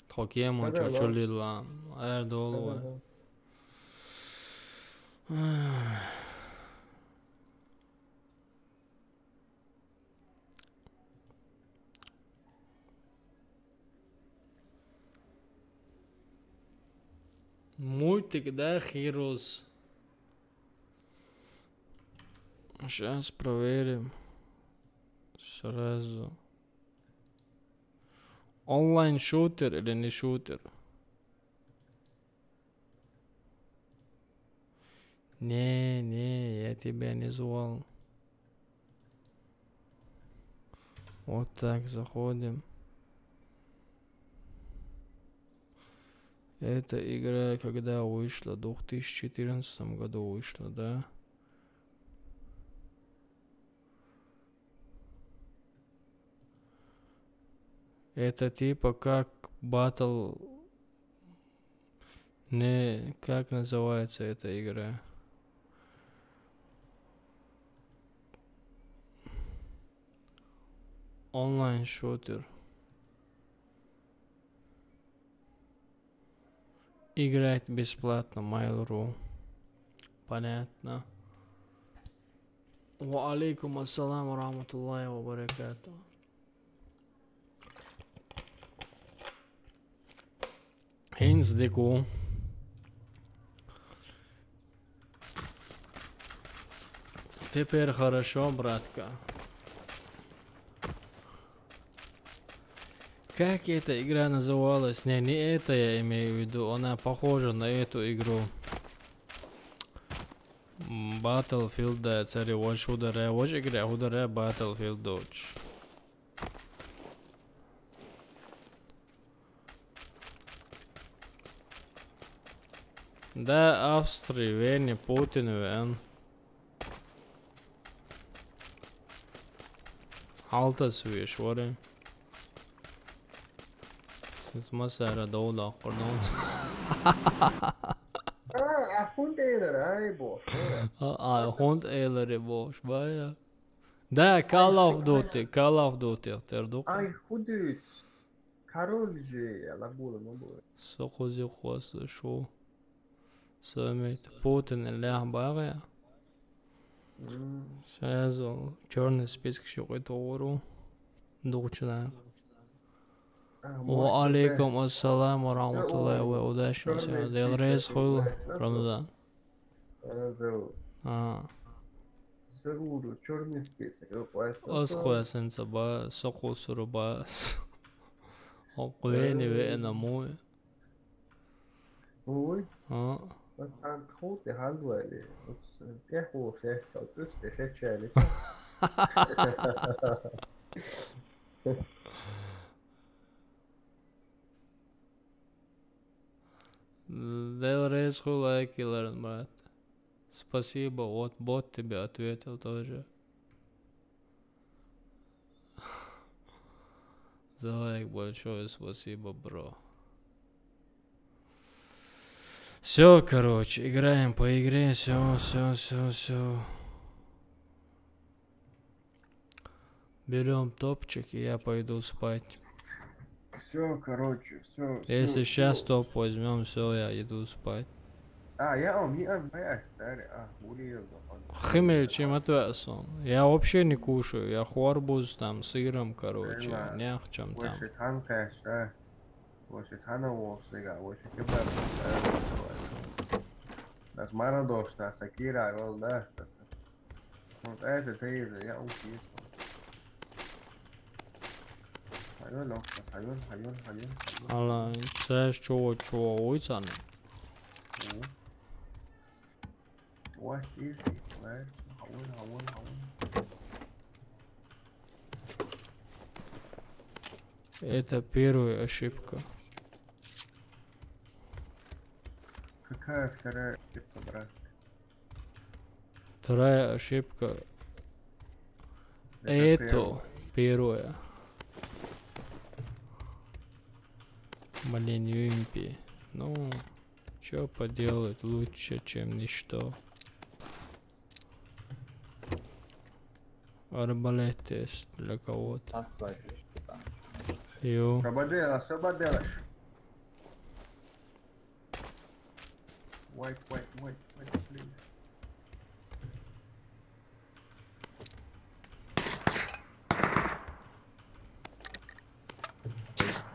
Тхокем он Сага, чочулила. Эр долу. Мультик, да, Heroes? Сейчас проверим. Сразу. Онлайн-шутер или не шутер? Не, не, я тебя не звал. Вот так, заходим. Эта игра когда вышла? В две тысячи четырнадцатом году вышла, да? Это типа как батл... Не, как называется эта игра? Онлайн-шутер. Играть бесплатно, Mail.ru. Понятно. Ва алейкум ассалам ва рахматуллахи ва баракатух. Инздику. Теперь хорошо, братка. Как эта игра называлась? Не, не это я имею в виду. Она похожа на эту игру. М, Battlefield, да, цари, вож ударе, вож игре, ударе Battlefield дочь. Да, Австрии, Вене, Путин, Вен. Алтас веш, варе. Сиз масара довда, кордон. А, а хунд эйлер, ай, бош. А, а, хунд эйлер, бош, бая. Да, Call of Duty, Call of Duty, тердук. Ай, худуц. Король же, я лабула, ну, була. Сохузи хваса, шо. Сомет. Путин лях бага. М. Сразу чёрный список шо кой тоору. Духчина. А, Ва алейкум ассалам ва рахматуллахи ва удачно. Дел рез хуй, Рамзан. Ана зав. А. Заруру, чёрный список, ё, классно. Ос хуясен са ба, соху суру ба. О, куэни ве эна муй. Ой. А. Сан ху те халвали. Те ху шехта, тус те шечали. Дел рез хуй лайк илерн, брат. Спасибо, вот бот тебе ответил тоже. За лайк большое спасибо, бро. Все, короче, играем по игре, все, все, все, все. Берем топчик, и я пойду спать. Все, короче, все. Если сейчас топ возьмем, все, я иду спать. А, я, он, я, я, старый, а, бурил, да, он. Химел, чем это сон? Я вообще не кушаю, я хорбуз там, сыром, короче, нехчем там. Больше танка, да. Больше тана волш, да, больше кебаб, да. Нас мара дошта, сакира, гол, да, сас. Вот это ты же, я учись. Хайон, хайон, хайон, хайон, хайон. Ала, цааш чё, чё, ойцаны? О. What is it, man? Хайон, хайон, хайон. Это первая ошибка. Какая вторая ошибка, брат? Вторая ошибка. Это первое. Блин, Юмпи. Ну, чё поделать, лучше, чем ничто. Арбалет есть для кого-то. Йо. Что поделаешь, что поделаешь? Wait, wait, wait, wait, please.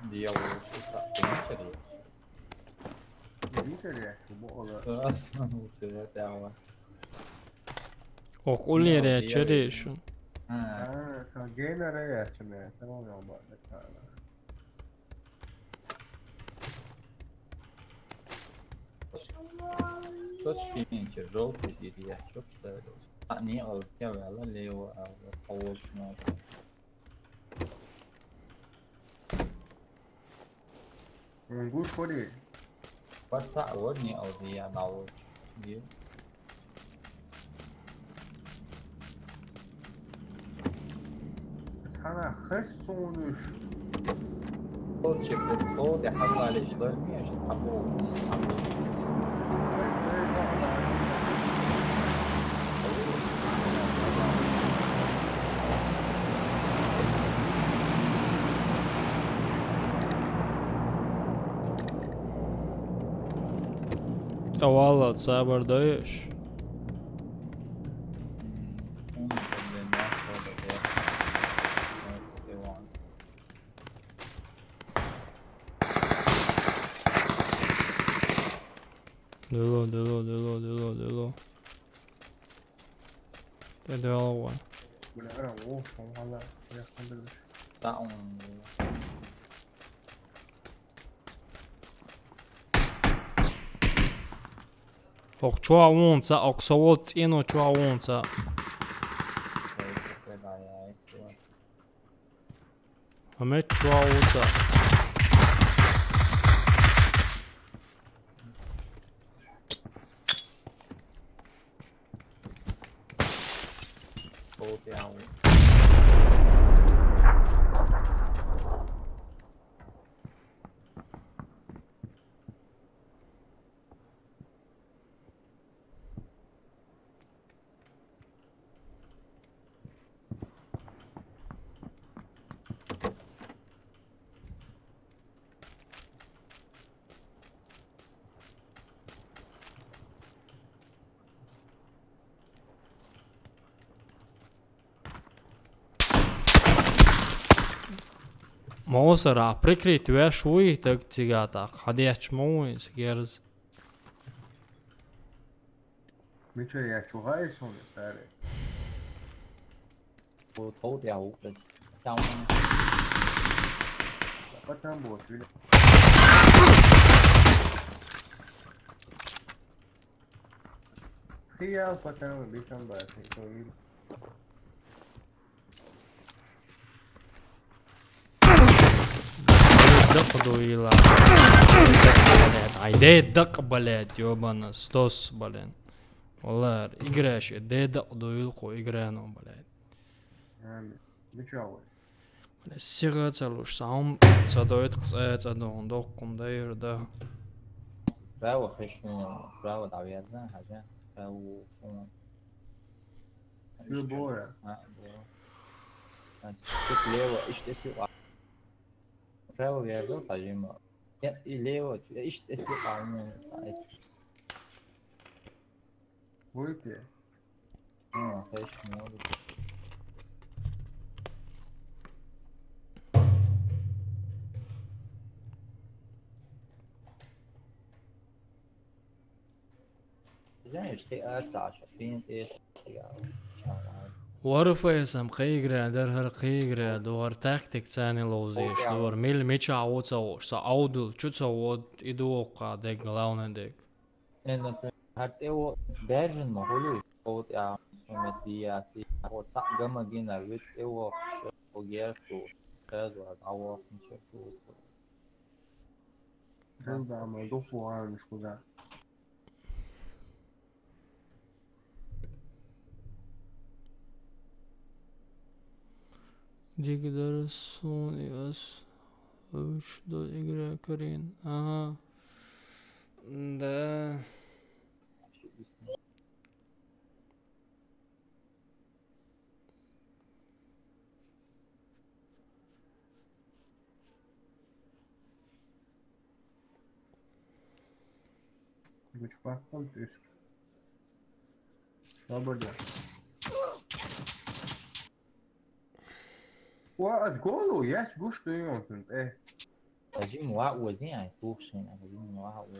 Дьявол, что так? Ты начали? Иди Teriyaki bu olur. Burası bu sefer devam. Okul yere açarı şun. Ha. Ha, sen gamer'e yaşamaya sen onu olmadı. Точки меньше, желтый переяк, что представилось? А, не, а я вела лево, а вот по очному. Ungul kori. What's that word? Не, а вот я на вот. You? Sana hız sonuç. Sol çekti, sol de hava ile işler mi yaşa? Sabo. Tavalla sabır dayış. Delo, delo, delo, delo, delo. Te delo one. Bu ne ara o son hala yakındırmış. Down. Ох, чё вон ца, оксовод цено, чё вон ца. А мы чё вон ца. Go down. Мосара прикрыть веш уй, так цигата. Ходяч мой, герз. Miço ya çuha e son sare. Go go down. Down. Patang bot bile. Hıyal patang bir sen bak. Дык дуила. Ай, де дык, блядь, ёбана, стос, блин. Олар, играешь, де дык дуил ко играну, блядь. Yani, miço alır. Сига цалуш, саум цадоит кцэ цадон доккум дайр да. Справа хэшню, справа давьязна, хажа. Справа шум. Şu bu ya. А, да. Значит, тут лево, ищите сюда. Справа вяжу, хажима. Я и лево, ищите сюда. Выйти. А, хэшню. Знаешь, ты остался, ты не ты. Warface-ам кыйгрэ, дэр хэр кыйгрэ, дугар тактик цани лоузиш, дугар мил мича уца уш, са аудул, чуца вот, и дуока, дек, главный дек. Э, например, хар тево бержин ма хули, вот я, сумет диаси, вот са гама гина вит тево, огерсу, сразу от аво, ничего. Sen de ama doklu varmış bu da. Дигдерсон яс уч до игра карин. Ага. Да. Güç baktım üst. Sabırda. Wa az golu yaş güç duyuyorsun. Eh. Azim wa wazin ay tuxsin, azim wa wa.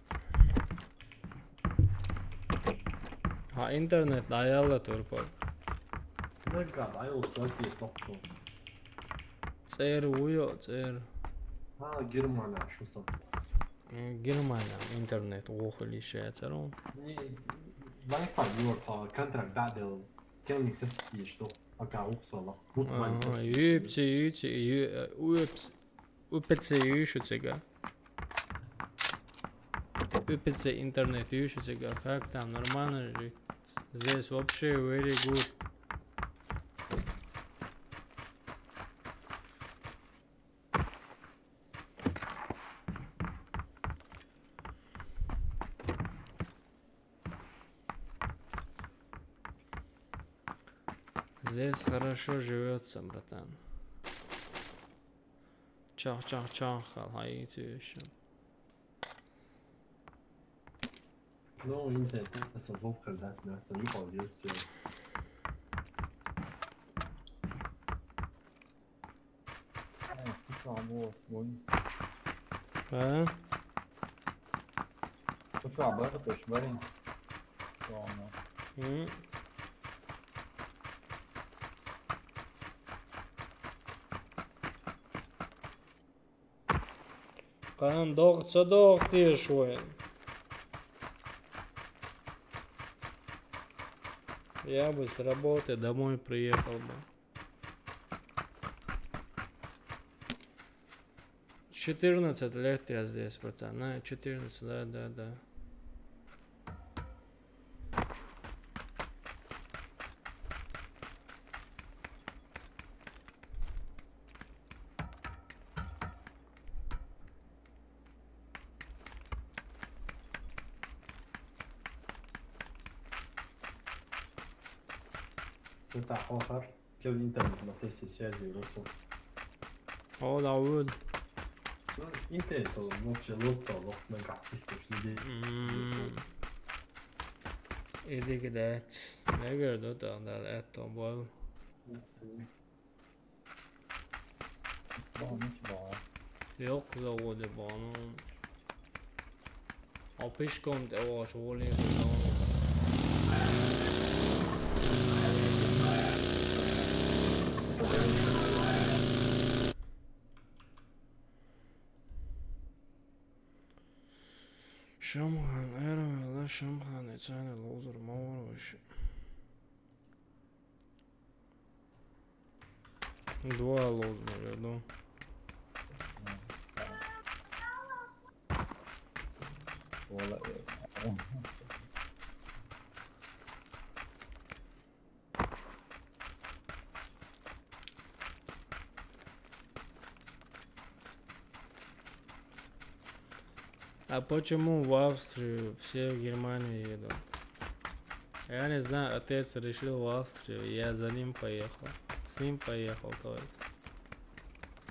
Интернет дӀаяла турпа. Наггад айо сати тохто. ЦӀер вуё, цӀер. Ха, Германия шуса. Германия интернет вохули шецаро. Wi-Fi юр та контракт дадел. Кем сески что? Пока ухсала. Ага, юпси, юпси, ю-, э, уепс, УПЦ юшуцига. УПЦ интернет юшуцига. Как там, нормально же? Здесь вообще very good. Здесь хорошо живётся, братан. Чах, чах, чах, хай, тише. Ну, интернет, это звук, когда нас не получился. Куча бо, бо. А? Куча бо, то есть, блин. Ладно. М. Къан дог, ца дог тиеш вайн? Я бы с работы домой приехал бы. Четырнадцать лет я здесь, братан. На, четырнадцать, да, да, да. Тут ахохар. Кел интернет на тесте связи русу. О, да, вот. Ну, интернет он вообще лоса, лох на графистов сидит. М. Иди кидать. Не говорю, да, да, это был. Yok, заводе бано. А пешком те ваш воли. Шамхан, эра, ла Шамхан, эцана лозер мавар вообще. Два лозер, я думаю. Вала, э, А почему в Австрию все в Германию едут? Я не знаю, отец решил в Австрию, я за ним поехал. С ним поехал, то есть.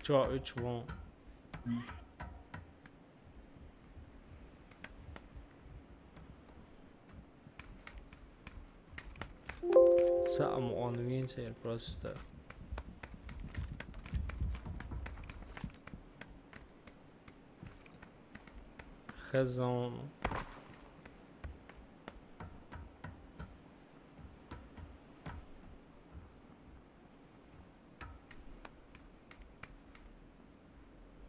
Чё, и чего? Сам он винтер просто. Хазон.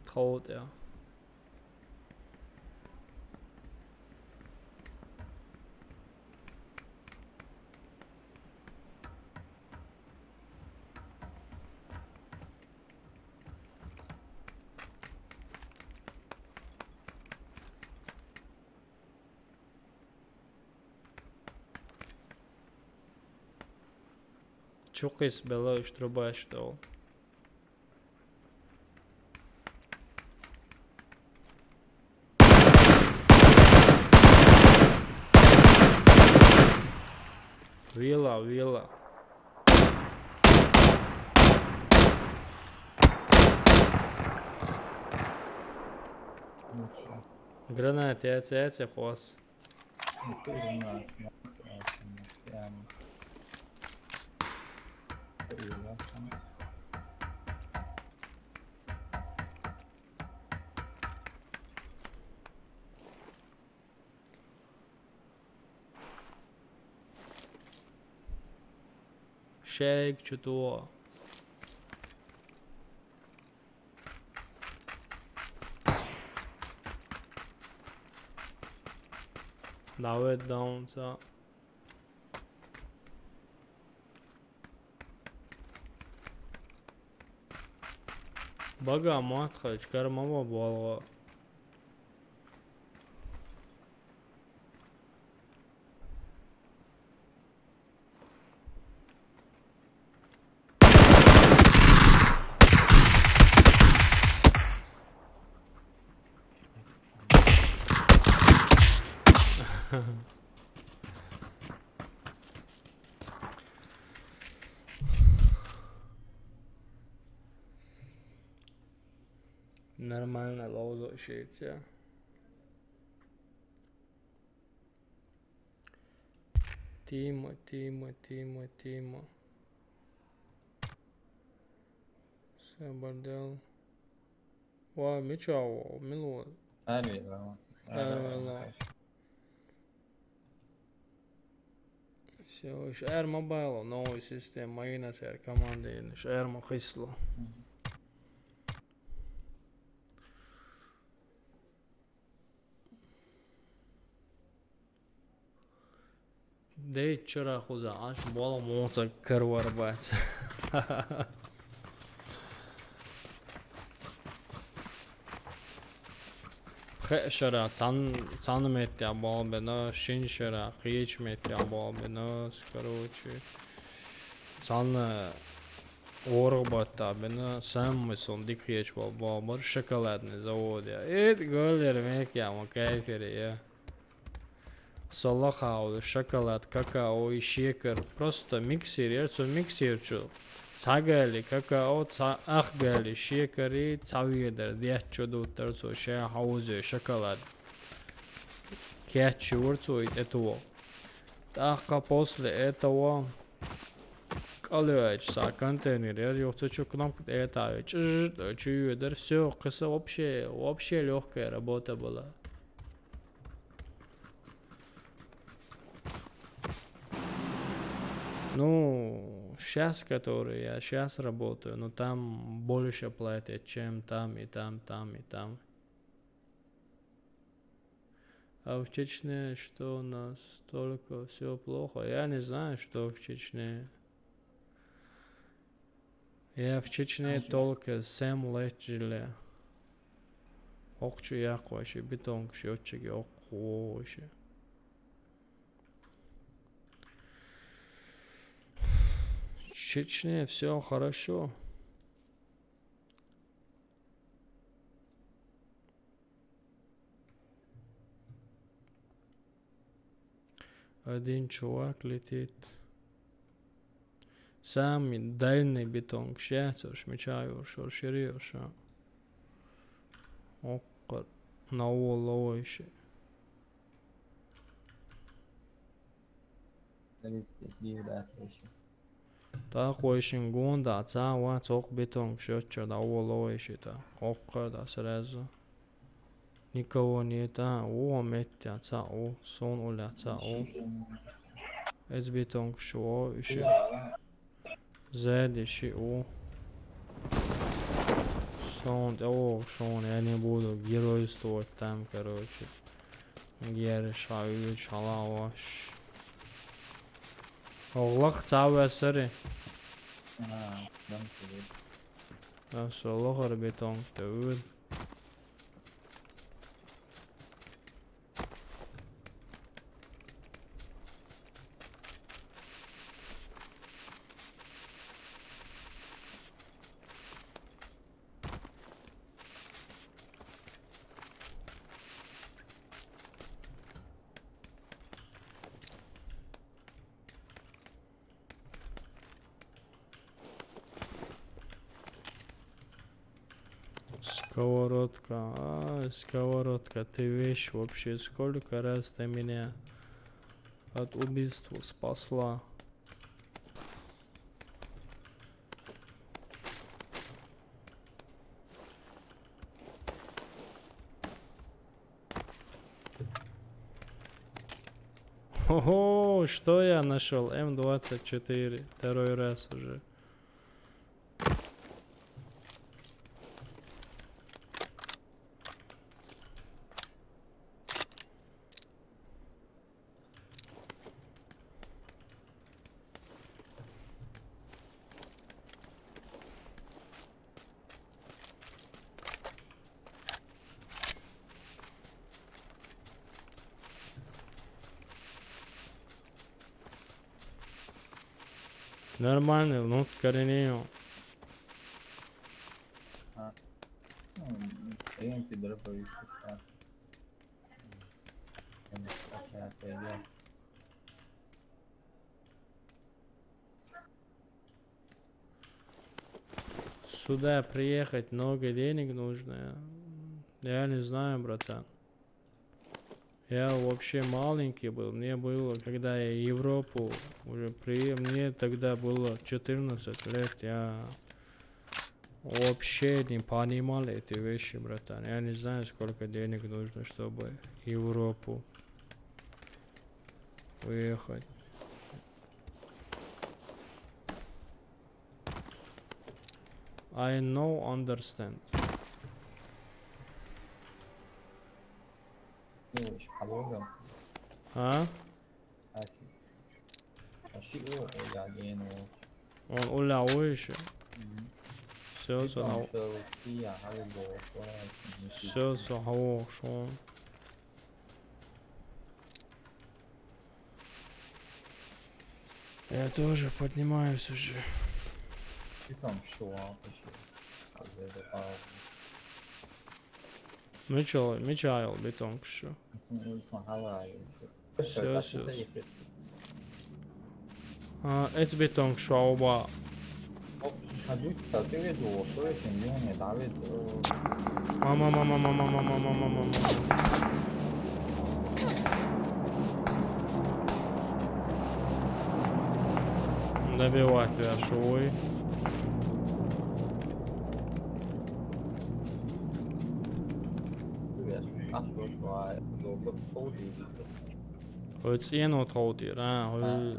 Тховд я. Чукис бела уштруба что? Вила, вила. Гранат, я це, я це хос. Чайк, чё-то. Давай, даунца. Бага матха, чкар мама болго. Нормально лоузо шейтся. Тима, Тима, Тима, Тима. Всё, бордел. Ва, мичаво, мило. Арвела. Арвела. Всё, уж Air Mobile, новая система, майна сэр команды, уж Air Mobile хисло. Дей чара хуза, аш бола моца карвар бац. Хе шара цан, цан метя болбена, шин шара хич метя болбена, короче. Цан, э, орг бата бена, сам мы сон дик хич бол, бол, бар шоколадный завод я. Эт голер мекя, ма кайфер я. Салахауда шоколад, какао и шекар. Просто миксер, я цо миксер чу. Цагали какао, ца-, ахгали шекари, цаведар, дет чу дуттар цо ше хаузе шоколад. Кетчи вур цо ит этого. Таха после этого калюач са контейнер, я ёхца чу кнопка это, чж, чу юдар, всё, кыса вообще, вообще лёгкая работа была. Ну, щас, который я щас работаю, ну, там больше платят, чем там и там, там и там. А в Чечне что у нас? Только всё плохо. Я не знаю, что в Чечне. Я в Чечне только семь лет жили. Окчу яхваши, бетонг счётчики окваши. В Чечне всё хорошо. Один чувак летит. Самый дальний бетонг, ща, цо шмичаю, шо ширио, шо. Оккар, на уловойши. Та хойшин гунда, ца ва цок бетонг, счётча, да уловойши, та. Оккар, да сразу. Никого нет, а, о, метя, ца, о, сон уля, ца, о. Эз бетонг шо, иши. Зэд, иши, о. Сон, о, сон, я не буду геройствовать там, короче. Геры шавы, шалаваш. Оглах ца весери. А, дам тебе. А, шо лохар бетонг, ты вид. Сковородка, а, сковородка, ты вещь вообще, сколько раз ты меня от убийства спасла. Ого, что я нашел? М двадцать четыре. Второй раз уже. Нормально, внутрь коренею. А. Ну, я тебе дробовик сейчас. Сюда приехать много денег нужно. Я не знаю, братан. Я вообще маленький был. Мне было, когда я Европу уже при... Мне тогда было четырнадцать лет. Я вообще не понимал эти вещи, братан. Я не знаю, сколько денег нужно, чтобы Европу уехать. I know, understand. Ну, ещё подруга. А? А, си. А, си, о, о, я не, ну. Он уля уйши. Мгм. Всё, всё, всё, всё, всё, всё. Я тоже поднимаюсь уже. Ты там что, а, почему? А, я это, а, Мича-, мича йол битонг шу. Всё, всё. А, эц битонг шу, а, оба. О, а, ты, а ты видел, что это не, не, Давид, э, Мама, мама, мама, мама, мама, мама. Добивать тебя, шуй. Ой, цӀено тховдира, а, ой.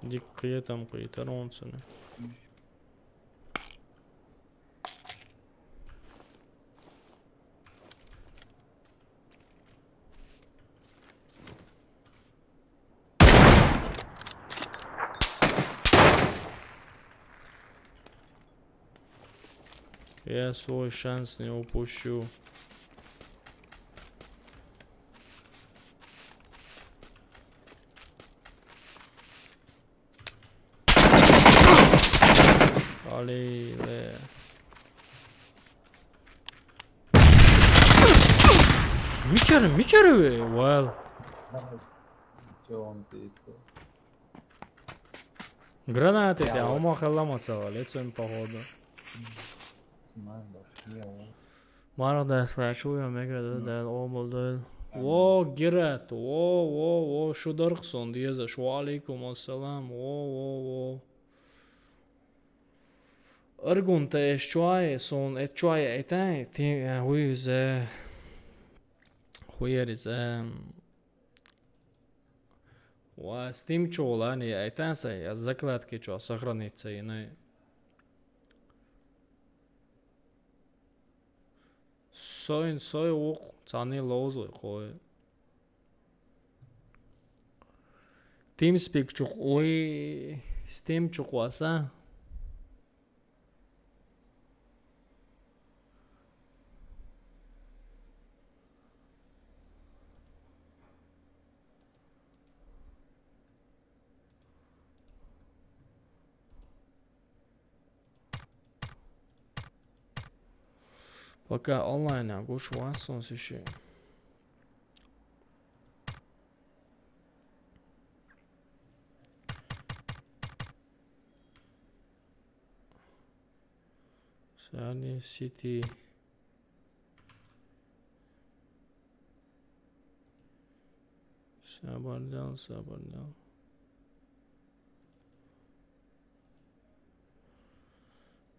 Дик кхетам кхетар онцана. Я свой шанс не упущу. Аллилуйя. Мичара, мичара ве, вал. Чё он пицца? Гранаты, да, ума халама цава, лицом походу. Мардас, я чуя, мега, да, да, о, молдой. Во, гират, во, во, во, шудархсон, деза, шу алейкум ассалам, во, во, во. Аргунта эш чуай, сон, эт чуай, этай, ти, э, хуй зе, хуер зе. Ва Steam чола не айтан са, я закладки чо сохранить са ина. Соин сой ук цани лоузлы кой. TeamSpeak чук, ой, Steam чук васа. Пока онлайн а гуш вансон сиши. Сани Сити. Сабардан, сабардан.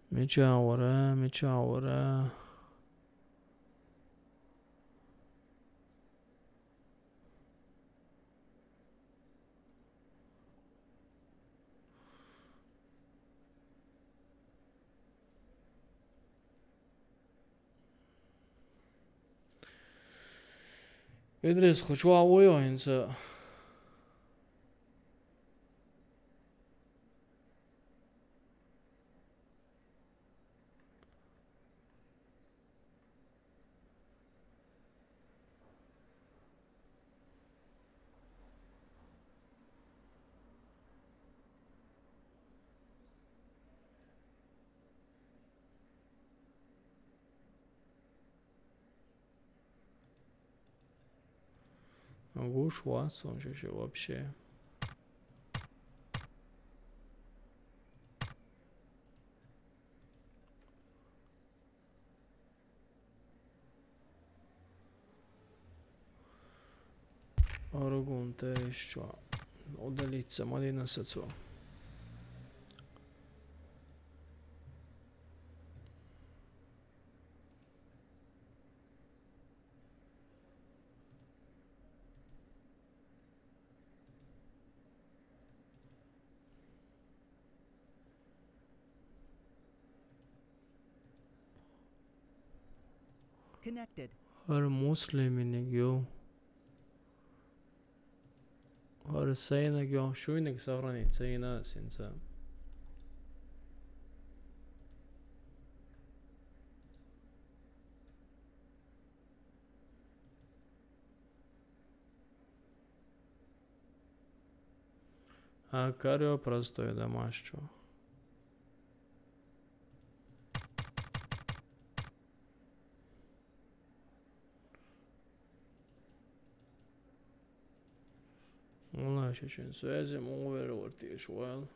Мича вара, мича вара. Идрис, хочу авойо инса. Гуш ватсон чеше вообще. Аргунта ещё. Удалиться, Марина Сацова. Connected. Ар Муслиминег ё. Ар Сейнег ё. Шуйнег сагранит Сейна синца. А карио простой домашчо. Вала шешен связи мунгу вера вартиш вал.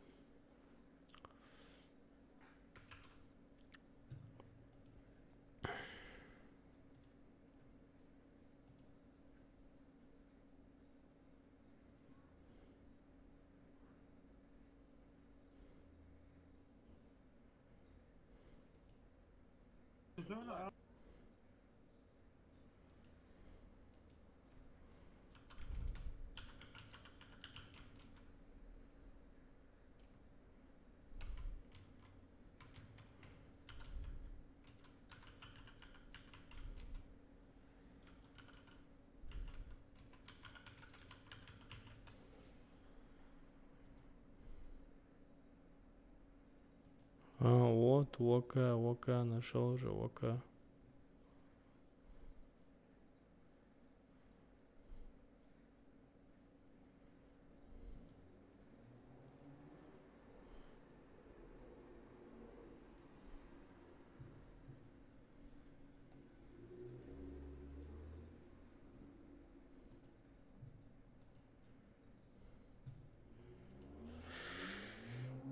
А, вот, Вока, Вока, нашёл же Вока.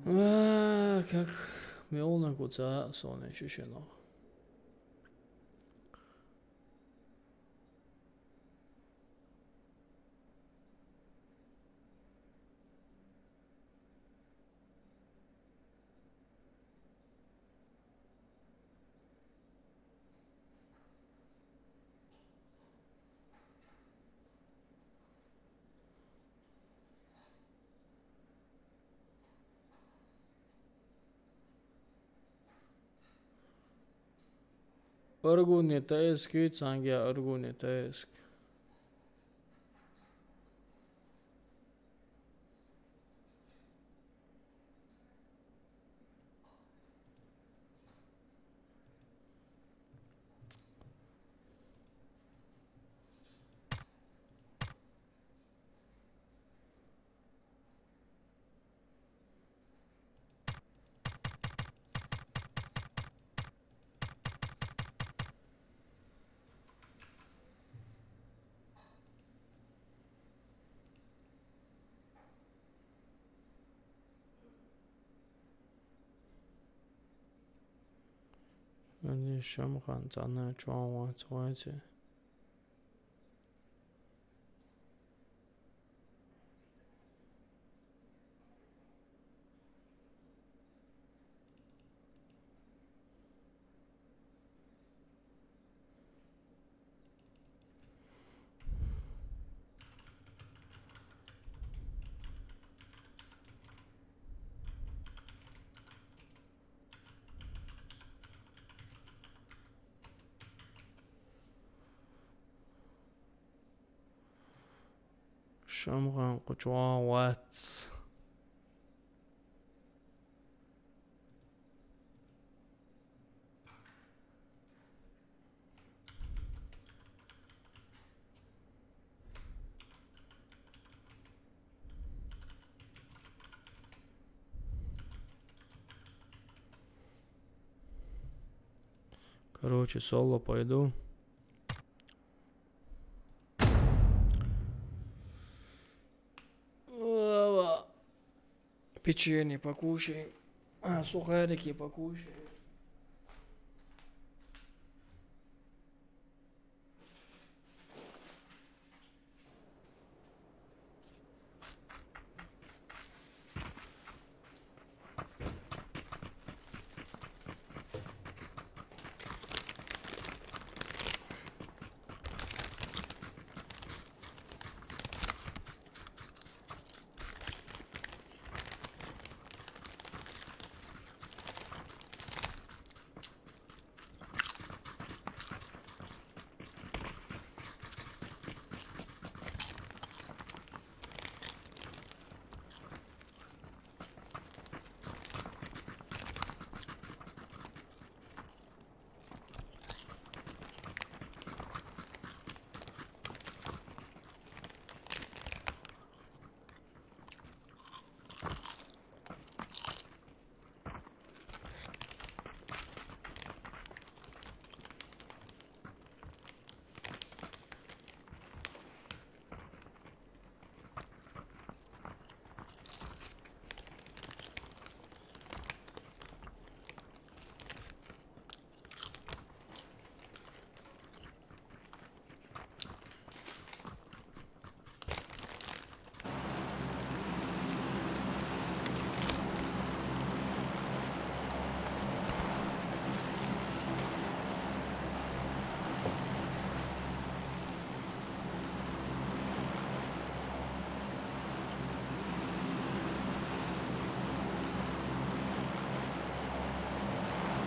А, как мелна куца соне шишено. Аргунитаэски, цангия аргунитаэск. Ани шамхан цана чуанва цуайци. Шамган къучуа вац. Короче, соло пойду. Печенье покушай. А, сухарики покушай.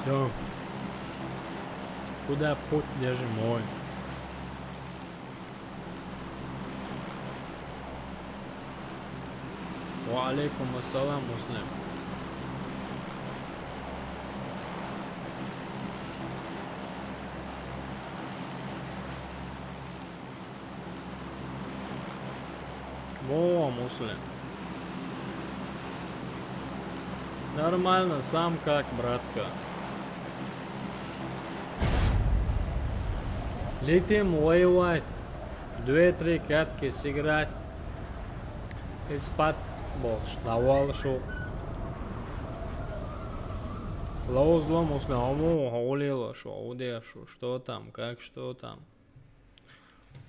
Всё. Куда путь, где же мой? Ва алейкум ассалам, Муслим. Во, Муслим. Нормально, сам как, братка? Летим воевать. Две-три катки сыграть. И спать больше. Давай, шо. Лоуз ло, Муслим, ому, хаулило, шо, удешу, что там, как, что там?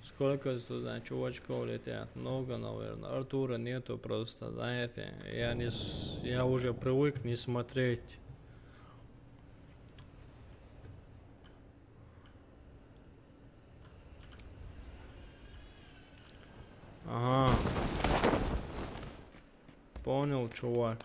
Сколько туда чувачков летят? Много, наверное. Артура нету просто, знаете. Я не с- я уже привык не смотреть. Ага. Понял, чувак.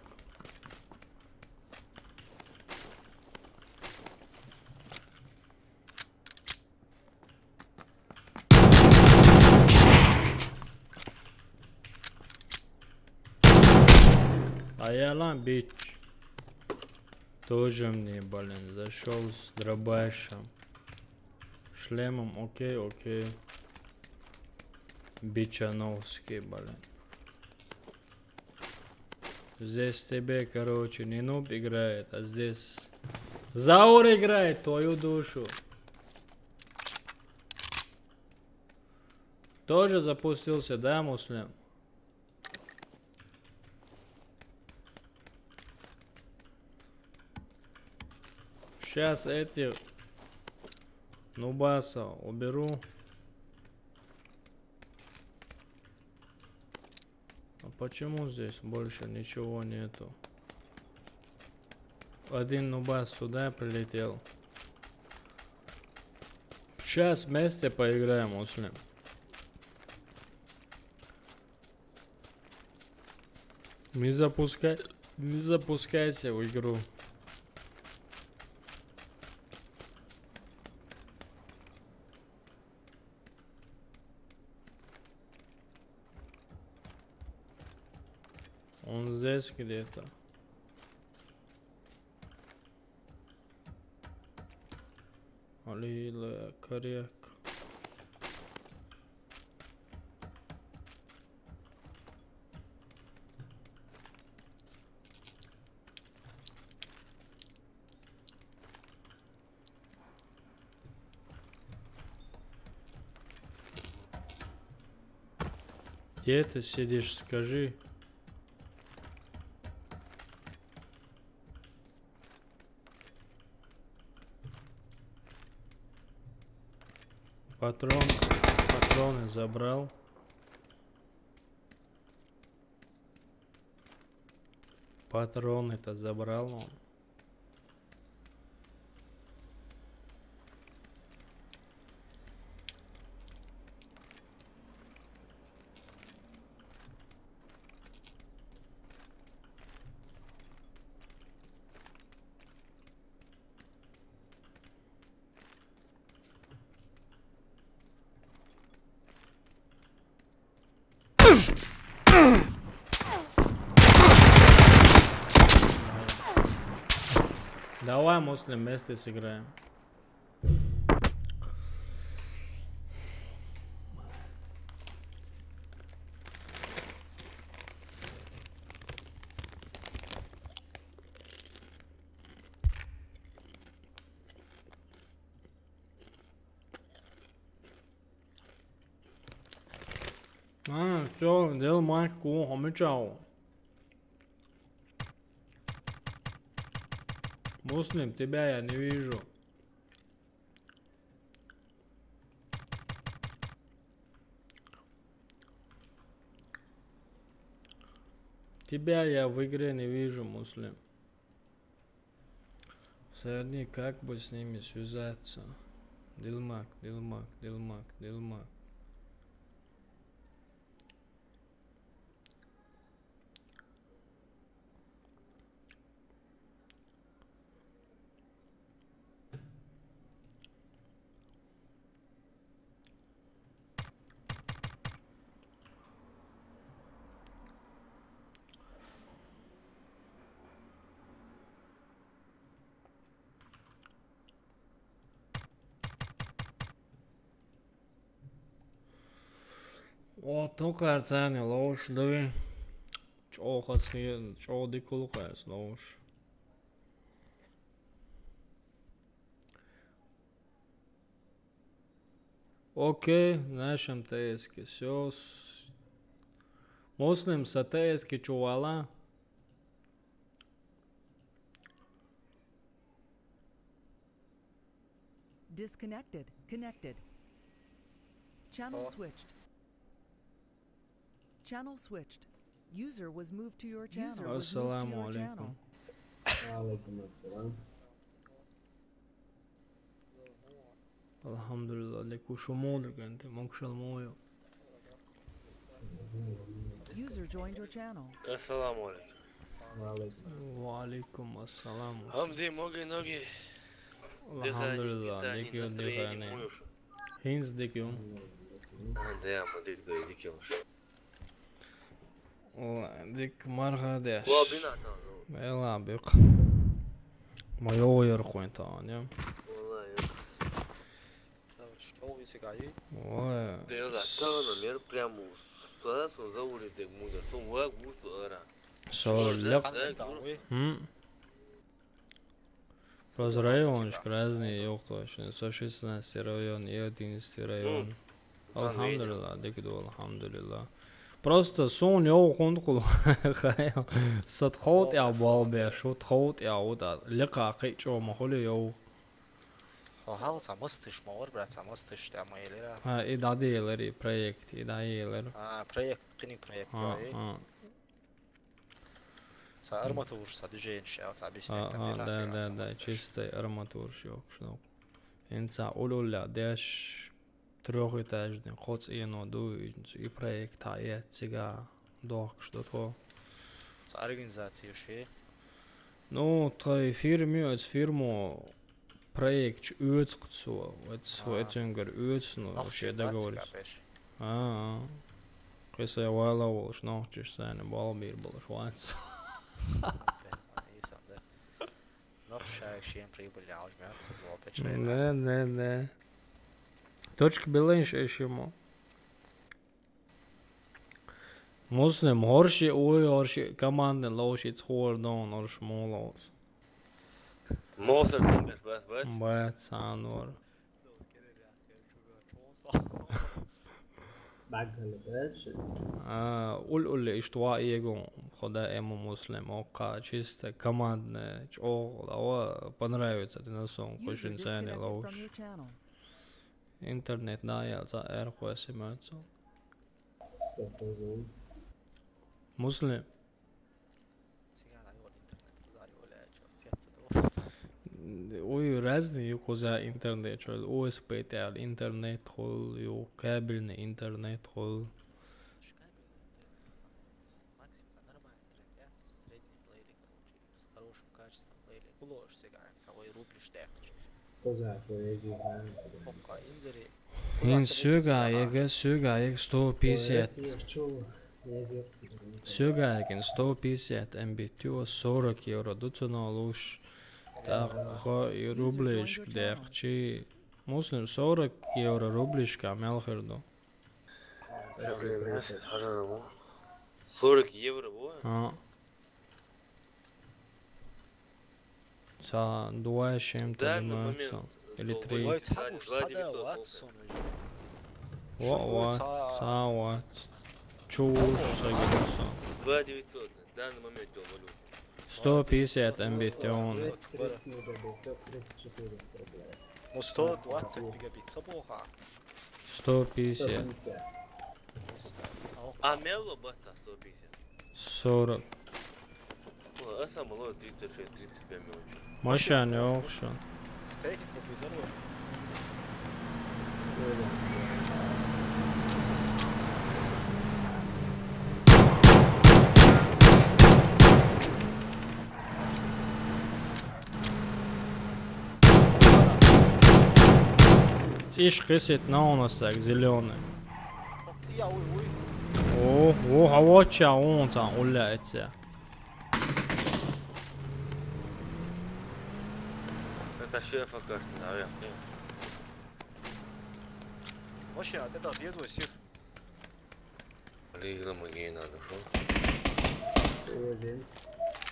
А я ла, бич. Тоже мне, блин, зашёл с дробашем. Шлемом, окей, окей. Бичановский, блин. Здесь тебе, короче, не нуб играет, а здесь Заур играет, твою душу. Тоже запустился, да, Муслим? Сейчас этих нубаса уберу. А почему здесь больше ничего нету? Один нубас сюда прилетел. Сейчас вместе поиграем, Муслим. Не запускай, не запускайся в игру. Он здесь где-то. Алила коряк. Где ты сидишь, скажи? Патрон, патроны забрал. Патроны-то забрал он. Давай, Муслим, вместе сыграем. А, всё, дело мать, кун, хомячау. Муслим, тебя я не вижу. Тебя я в игре не вижу, Муслим. Сэрни, как бы с ними связаться? Дилмак, Дилмак, Дилмак, Дилмак. О, токар цани лош, дави. Чо хас хи, чо дикул хас лош. Окей, нашем Т С-ке всё. Муслим, са Т С-ке чувала? Disconnected. Connected. Channel switched. Channel switched. User was moved to your channel. Ассаламу алейкум. Ва алейкум ассалам. Алхамдулилла, леку шумолу генте, мокшал мою. User joined your channel. Ассаламу алейкум. Ва алейкум ассалам. Хамди, моги, ноги. Алхамдулилла, леку дихане. Хинз дикю. Анда, ама дик дой дикю. О, дик марха деш. Ва бина та. Бела бик. Ма йоу ярхуин та, не? Валлахи. Шоу иси гаи. Ой. Дела та, например, прямо. Сразу за улицей муда. Сум вак мусу ара. Шоу лек. Хм. Просто райончик разный, ёх, точно. Со шестнадцатый район и одиннадцатый район. Алхамдулилла, дикду, алхамдулилла. Просто сон ёу хунд хул. Хая. Сот хот я бал бе, шут хот я ута. Лека кай чо ма хули ёу. Хал са мастыш, мавар, брат, са мастыш, да, ма елера. А, и да, да, елер, и проект, и да, елер. А, проект, кини проект, а. Са арматур, са движение, са объяснить. А, да, да, да, чисто арматур, шок, шок. Инца улуля, деш трёхэтажный, хоц и но ду, и проект, а я цига, дохк, что то. Са организация ши. Ну, той фирме, от фирму проект, уц кцу, уц, уценгер, уц, ну, вообще договорись. А, а. Кхы сай вала волуш нохчаш сайна болх бийр болуш вац. Нохчаш шайга шен прибыль яхьаш меца бо печвей. Не, не, не. Точка беленш эшимо. Муслим, хорши уй, хорши командный лоуши цхур дон, хорш мулоус. Муслим, сен беш бас, бас? Бац, санор. Бага лебедши. А, уль-уль иштва иегон, хода эмо Муслим, окка, чисто командный, чох, лава, понравится, ты на сон, кушин цене лоуш. Интернет, да, я за эр хуэси мёцо. Муслим. Уй, разный ю куза интернет, чё, ОСП тял интернет хол, ю кабельный интернет хол. Хорошим качеством лели. Кулош сегаен, савой рублиш дехч. Коза, поэзия, да, тебе. Окка, инзери. Ин сюга, ега сюга, ег сто пятьдесят. Поэзия, чё, я зеркало. Сюга, егин сто пятьдесят МБ, тюа сорок евро, дуцуно луш. Так, хо, и рублишк дехчи. Муслим сорок евро рублишка мелхерду. Сорок евро, во? А. Ца два семь, да, на момент. Или три. Ой, ца куш, ца да, ватсон уже. Ва, ва, ца ват. Чуш, сагидуса. Два девятьсот, в данный момент он валюта. Сто пятьдесят МБ он. Тридцать, тридцать мегабит, тридцать четыреста, блядь. Ну, сто двадцать мегабит, ца плохо. Сто пятьдесят. Сто пятьдесят. А мело бата сто пятьдесят. Сорок. Ну, а самолёт тридцать шесть, тридцать пять мелочи. Машина не окшо. Стейкинг обязательно. Циш кисет на у нас так, зелёный. О, о, а вот чё, он там уляется. Это шефа как-то, наверное. Вообще, от этого без сих. Лигра магии надо, шо?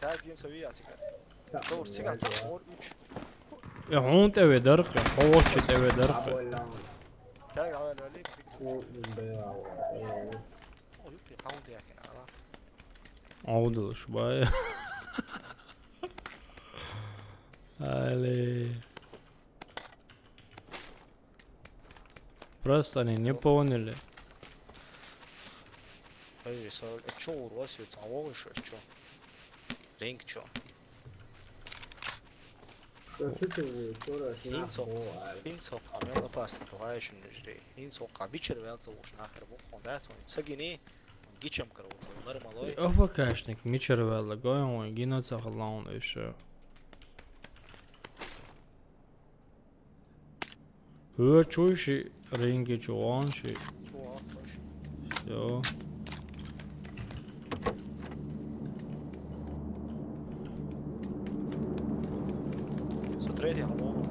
Так, бьёмся в ясика. Ца, Ца уж циган, ца уж уч. Э, хун теве дархе, ховче теве дархе. Аболлан. Так, давай, давай, лик, лик. О, бля, о, О, юпи, хун теве, ала. Аудуш, бай. Али. Просто они не поняли. Эй, со-, а чё у вас ведь, а вон ещё чё? Ринг чё? Что ты, что раз Хин нахуй, цо-, а? Хин цо хамел опасно, давай ещё не жри. Хин цо хамичер вел цо уж нахер бу, он да, он сагини, он гичем, короче, нормалой. АФКшник мичер вел, гой, он гина цахлаун ещё. Хөө чуйши ринги чугуанши. Чугуан чуйши. Всё. Смотрите, а вон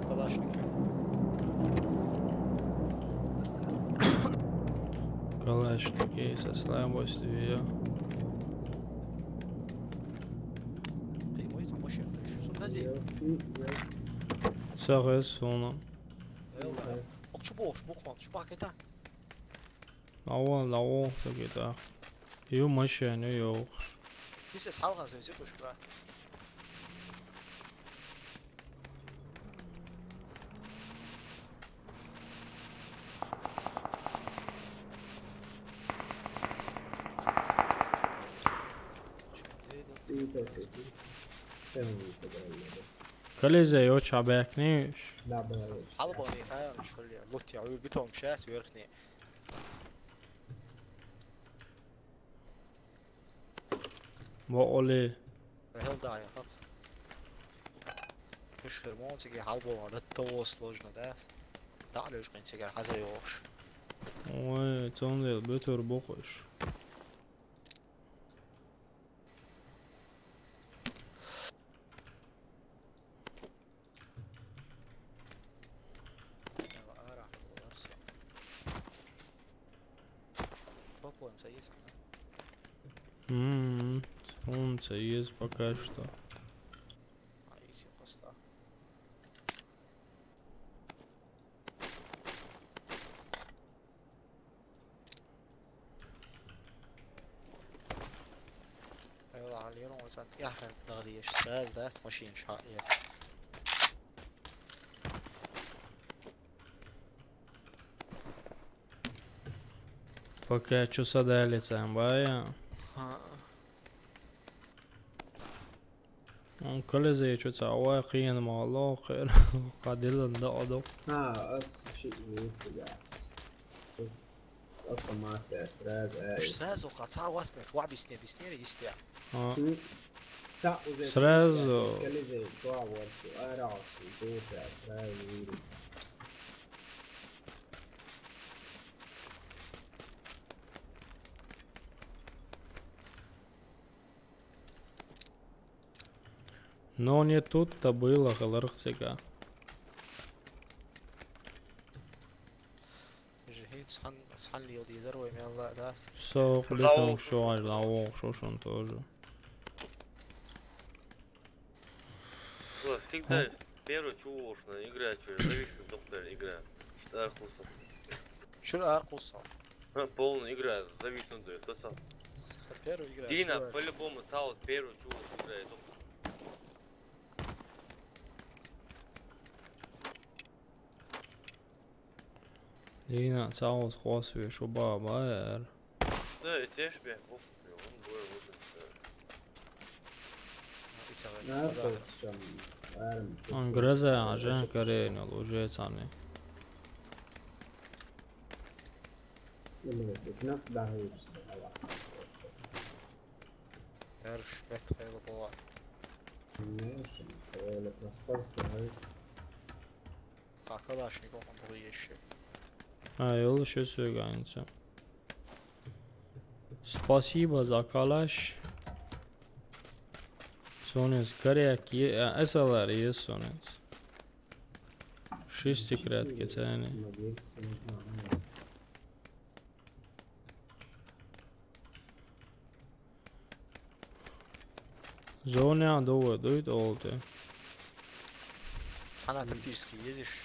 калашник. Калашники со слабостью, я. Ты мой там вообще, ты что, нази? Сагъа суна. Окчу бош, бухман, чубак это. Лаво, лаво, сагита. Ю машина, ю. This is how has it, бра. Колизей, очень объяснишь? Да, бля. Халбони, ха, что ли? Лут я, бетон часть верхний. Во оли. Хел да, я, ха. Муш хермон, тебе халбо, да того сложно, да? Да, лишь кончига, хаза ёш. Ой, цундел бетер бохуш. Ара, ара. Топ он, ца есть, а? М, солнце есть пока что. А, и всё, просто. Ela, ali eu não vou santi. Ya, ben daha diye işte, da, maşin şa-, ya. Пока что садали сам, бая? Ха. Он колезей что-то, а ой, хрен мало, хрен. Кадилан да одо. А, ас ши вицега. Автомат, сразу, ай. Сразу, хотя у вас, блядь, ва бисне, бисне, истя. А. М. Ца уже сразу. Колезей, два вот, а, раз, и тут, а, сразу вирус. Но не тут-то было, халархсика. Жигит сан, сан лил дизер, ой, мен ла, да. Со, кулитам шо, аж лаво, шо шон тоже. Всегда первый чувошно играет, что зависит доктор игра. Что архуса. Что архуса? А, полная игра, зависит от этого. Первая игра. Дина, по-любому, цаут первый чувошно играет. Дина, цаут хос вешо баба, яр. Да, и теш бе, оп, он бой, вот это. Он гроза, а жен карен, лужец они. Ярыш бет хайлы бола. Калашников он был ещё. А, ёл ещё сёганца. Спасибо за калаш. Сонес коряк е-, а, эсалар ес сонес. Шестикрат кецани. Зоня, довод, дуйт, олте. Она тактически ездишь.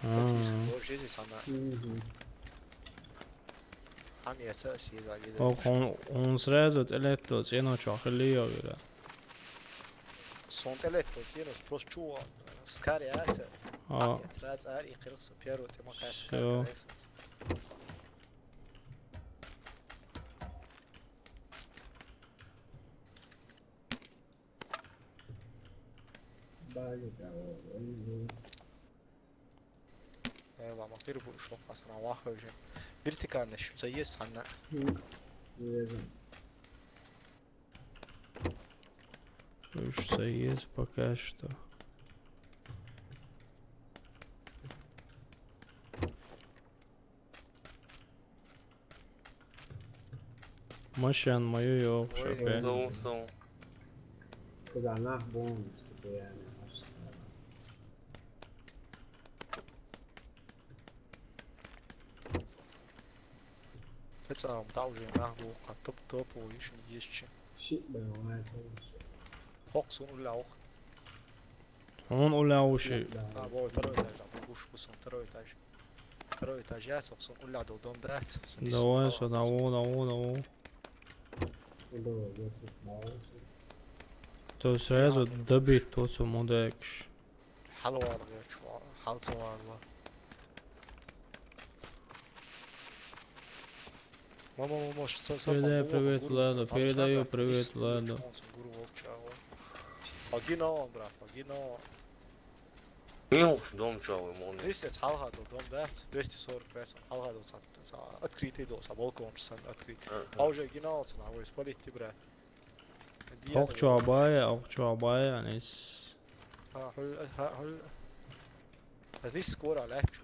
А. Тактически можешь ездить, она. Мгм. Там я ца съездил, ездил. Ох, он, он сразу телетто, цену чё, хлеё, говорю. Сон телетто, цену просто чё, скорее, а, ца. А. Там я сразу, а, и крылся, первый, ты макаешь, всё. Скорее, Э, ва, ма фир бу шо хасана ваха уже. Вертикально шуца есть, ханна. М, верно. Уж есть пока что. Машан моё ёх, шапе. Сау, сау. Кызанах бон, типа, я не хочу. Хэцаам, та уже нахуй, а топ, топ, о, ещё есть. Шит, бля, лайк, о, всё. Хок сун уляух. Он уляуши. Да, да. А, вот, второй этаж, да, бу-, буш, бу-, сун, второй этаж. Второй этаж, я, собственно, улядал дом, да, собственно, давай, сюда, давай, давай, давай. Удовольствие, удовольствие. То сразу добить тот, что мудекш. Хал варга, чувак, хал цаварга. Мама, мама, что, что, передаю привет, Ладу, передаю привет, Ладу. Гуру волча, вот. Погинал он, брат, погинал. Минус дом чавы, мон. Двести халга до дом, да? Двести сорок пять, халга до са, са, открытый до, са балкон, са открытый. Ага. А уже гинал, са, на, вы спалить, брат. Охчо абая, охчо абая, анис. Ха, хол, ха, хол. Здесь скоро лячу.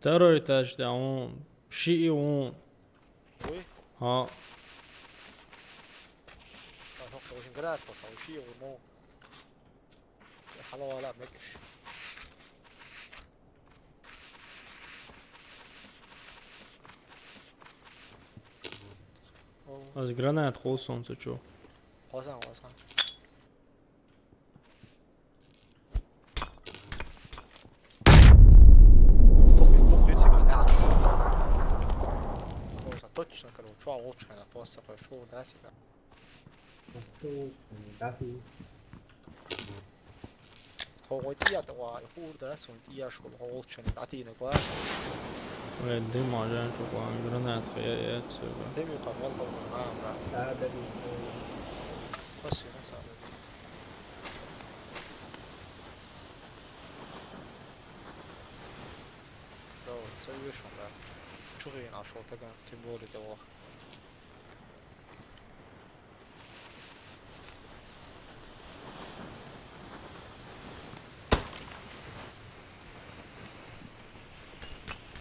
Второй тачдаун. Шиъ вун. Уй? Хьо. Ха, хьо, хьо, гранат просто, шиъ вун мо. Хьалавала мекеш. Аз гранат хозун, цу чу. Хозун, хозун. Тухи, тухи, циган, а. Просто точно, короче, чё лучше, она просто пошёл, да, себя. Дафи. Хогой тия да ва, хурда, сон тия шо, хогой чан, дати на гла. Э, дым, а, жан, чё, гранат, я, я, цё, да. Дым, ка, гла, гла, гла, гла. Да, да, да. Спасибо, спасибо. Да, вот, це вышел, да. Чё я нашёл, так, тем более того.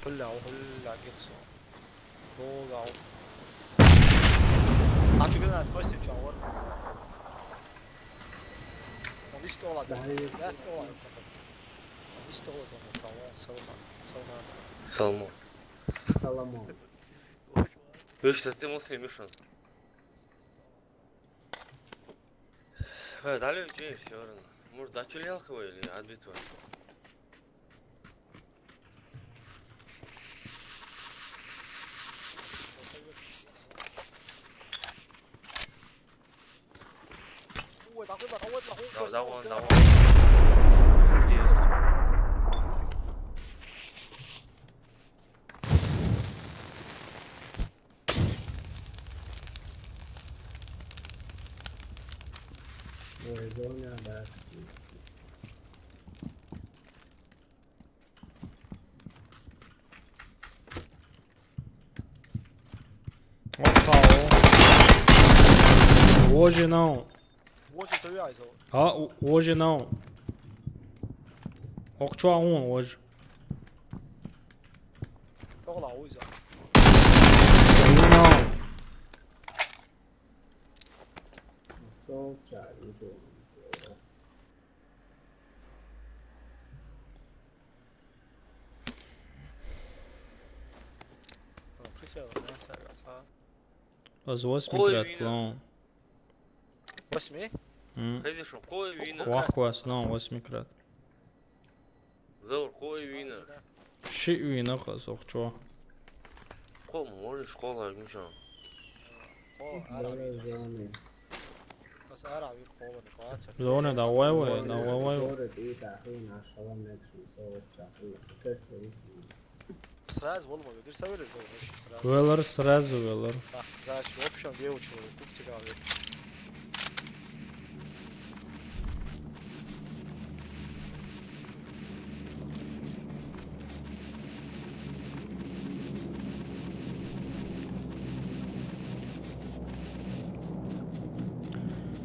Хула, хула, гетсо. Хула. Ачыгын откосит чавор. Он истола. Да, я истола. Он истола, чавор, салмон. Салмон. Салмон. Салмон. Вышла, ты муслим, Мишан. Э, дали, чё, всё равно. Может, дачу лел кого или отбить его? Давай, давай, давай. Ой, зона, да. Opa, ó. Hoje não. Hoje eu tô aí, Zé. Ah, ho- hoje não. Ó, que um hoje. Tô lá, hoje, ó. Hoje não. Só o Thiago, então. Аз восемь крат клоун. Восьми? М. Хайди шо, кой вина? Вах квас, но восемь крат. Заур, кой вина? Ши вина хас охчо. Ко мори школа гиншо. Ко ара вина. Бас ара вир коло не квацар. Зоне, давай, вай, давай, вай. Зоре, ты та хина школа не кши, со чахи. Кэцэ висни. Сразу волма ведер савере зоне сразу. Велер сразу велер. Так, значит, в общем, где у человека? Купте говорит.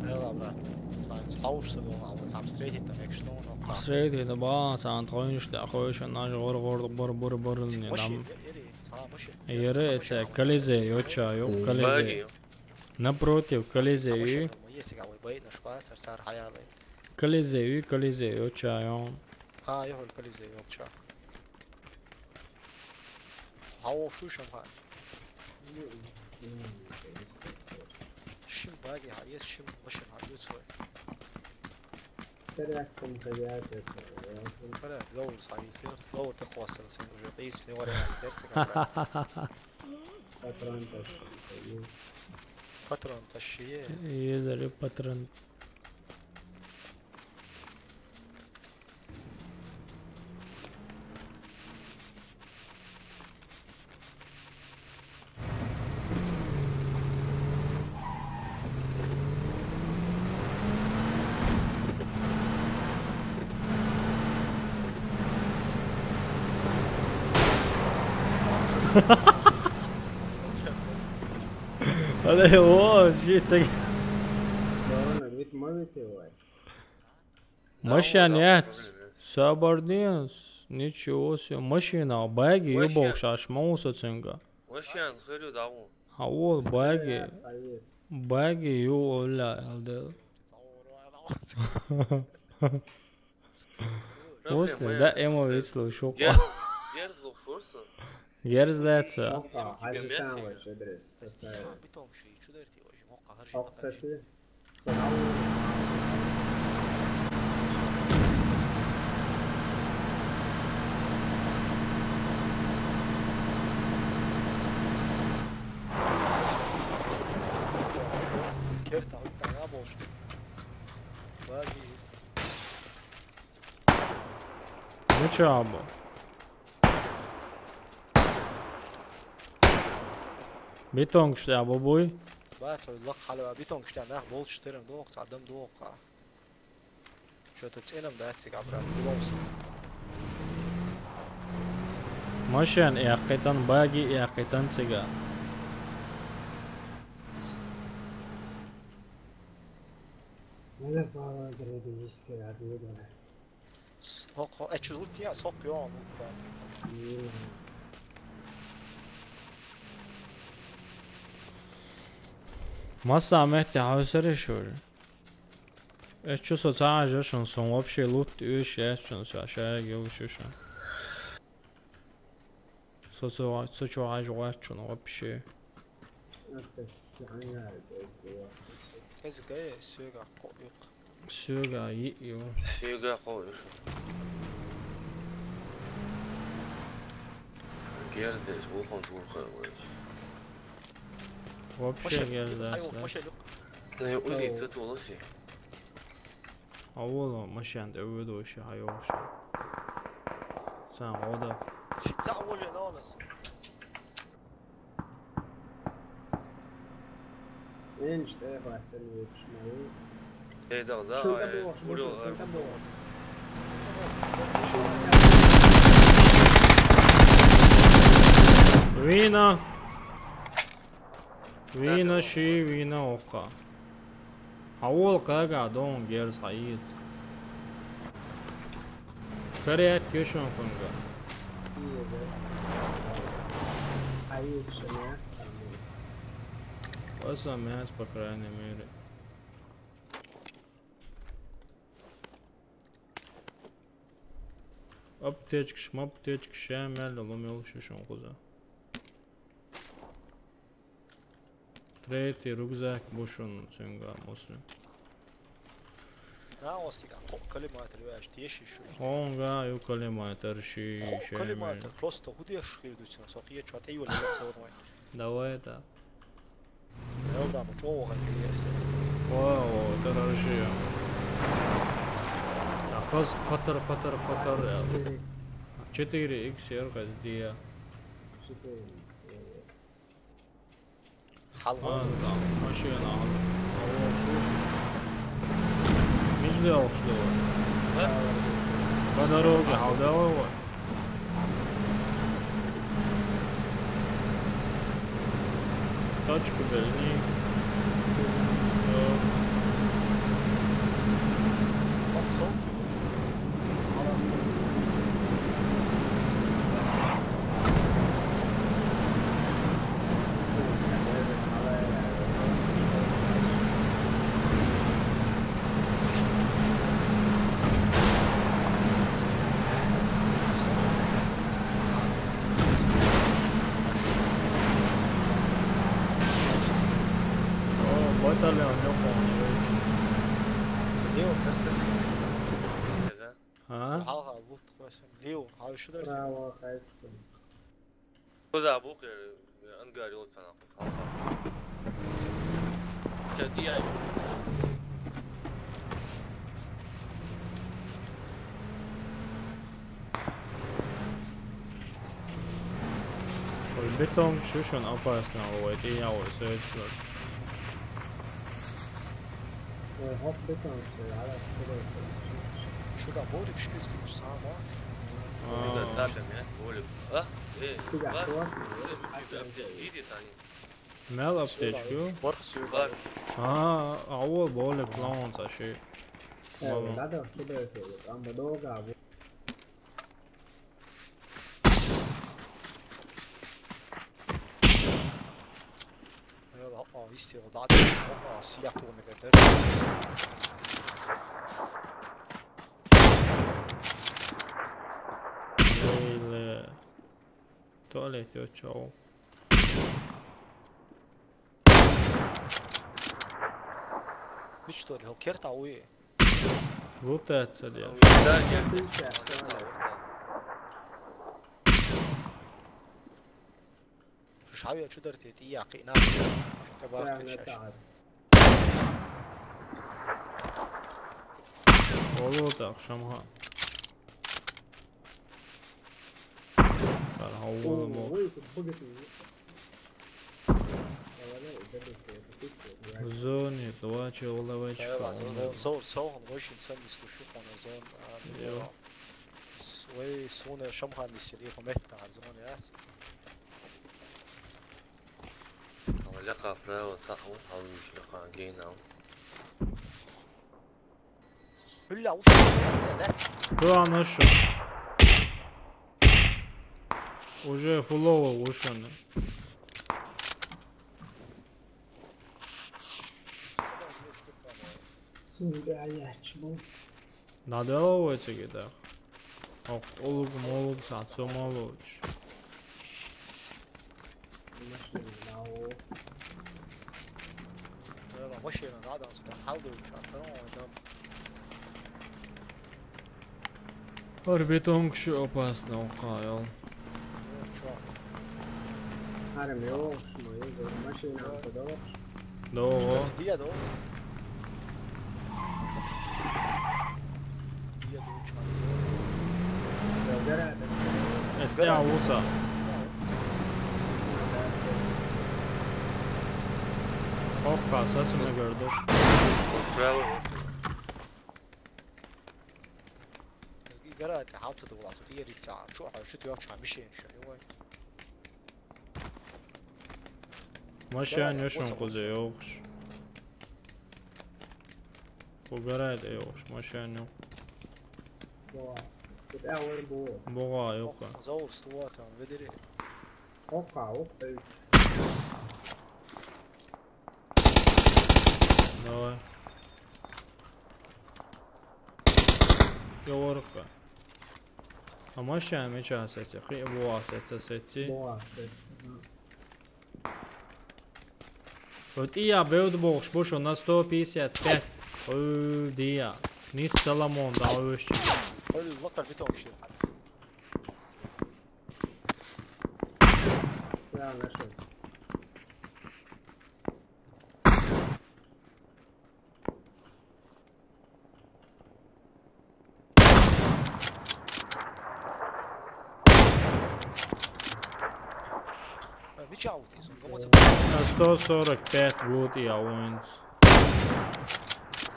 Ела, брат. Сам схаушся, но а вот сам встретить там экшно, но как? Встретить, да, ба, сам тойнш да хойш, наш гор гор бор бор бор не там. Ере эце Колизей, ёча, ё, Колизей. Напротив Колизей. Колизей, ё, Колизей, ёча, ё. Ха, ё, Колизей, ёча. Ха, о, шушам, ха. Шим баги, ха, ес шим машин, ха, ё, цой. Порядком, порядок. Порядок, заур, ха, ес, заур, ты хвастался, уже, ты с него реально, персик, брат. Патрон тащи. Патрон тащи. Езаре патрон. Ала, о, жесек. Машин яц. Сабар динс. Ничего себе. Машина, баги, ё, бокшаш, ма уса ценга. Машин хырю даву. А вот баги. Баги, ё, оля, алде. Просто, да, эмо висло шоко. Герз лух шурсу. Герз да ца. Охка, хажитан вай шедрес, сацай. Битон ши, чудерти вай, охка, хажитан. Охка, сацай. Керта, уттана болшт. Баги. Ну чё, або? Бетон кшта, або бой? Ба, цой лак хала бетон кшта, нах болшт терем док, адам док. Чё-то ценам да цик обратно. Машин яхетан, баги яхетан цига. Мене пала греби исте адмида. Сок, э, чё, лут я, сок, ё, лут, да. Маса метте хавсаре шур. Э, чё, со цаа жашын сон вообще лут, ю, шея, чё, со шея, ю, шея. Со, со, со чё, аж вачун вообще. Эз гае, сёга, ко, ю. Сёга, и, ю. Сёга, ко, ю. Гердес, вухон, вухон, вухон. Вообще гердес, да. Не, улица, толоси. А вот он, машин, да, выйду вообще, а ё вообще. Сам, ода. Шица уже, да, у нас. Мен что я бахтер не почему. Эй, да, да, шунда э, было, шунда было. Вина. Вина ши, вина ока. Хавол кага дон герз хайит. Корят кешон кунга. Хайит шеме. Оса мяс, по крайней мере. Аптечка, шма аптечка, шамал ломел шушон куза. Третий рюкзак бу шун цунгамус. Наостига, километр юаш теши шу. Онга ю километр ши. Километр просто худеш хирдуцина, сохие чат эйвал. Давай это. Элдам чого гайес. Вау, это рожи. Ахаз катар, катар, катар. Четыре икс эр газдия. Халва. Машина. Мижде алкышлы. По дороге халдава. Точку бельни. Батальон, я помню. Где он? Расскажи. А? Халха, лут класса. Лео, а ещё дальше? Право, хайсын. Куда бук, э, ангарил цана. Чати я. Ой, бетон шушун опасно, ой, ты я, ой, средство. Ой, хоп, бетон, что я, да, что это? Что там, Борик, что здесь, сам, а? А. Ребят, запер, не? Борик. А? Э, Сюда, а? Вот. Э, видит они. Мел аптечку. Бар. А, а вот более план саши. Э, надо, что это? Там много, а вот. Э, а, а, исти, да, да, а, сия, то, мне кажется. Туалет, чё? Мечтали, хо керта уи. Лутается, дядь. Шавья чудерти, ти я кина. Шута бах. Олу да ахшамга. Тархаулы мол. Зоне два человечка. Зон, зон, очень сильно слушаю, он зон. Ой, соне шамхан не сели, хомет на зон, я. Валя кафра, вот саху, алуш на гейнау. Бля, уж. Да, нашел. Уже фулово ушаны. Сюда я чмо. Надо ловить где-то. Ох, олуг, молуг, сацу, молуч. Машина надо, машина надо, халдуч, а то надо. Орбитон кшу опасно, каял. Армио, шмайы, машина надо. Доо. Дия доо. Дия доо чан. Эсне алуса. Ох, касасына көрдү. Браво. Гарати халцата буласу тиеритса. Чу а шут ё ча мишен ша. Машан ёшон кузе ёкш. Угарайт ёкш машан ёк. Буга ёка. Заур стуата ведери. Ока, ока. Давай. Ёрка. А машан меча сети, хи буа сети сети. Буа сети. Вот и я бевд бохуш бу шуна сто пятьдесят пять. Ой, дия. Нис Соломон да уйш. Ой, лакар битон шир. Я нашел. Э, меча вот из, он кому-то. А сто сорок пять гуд я уинс.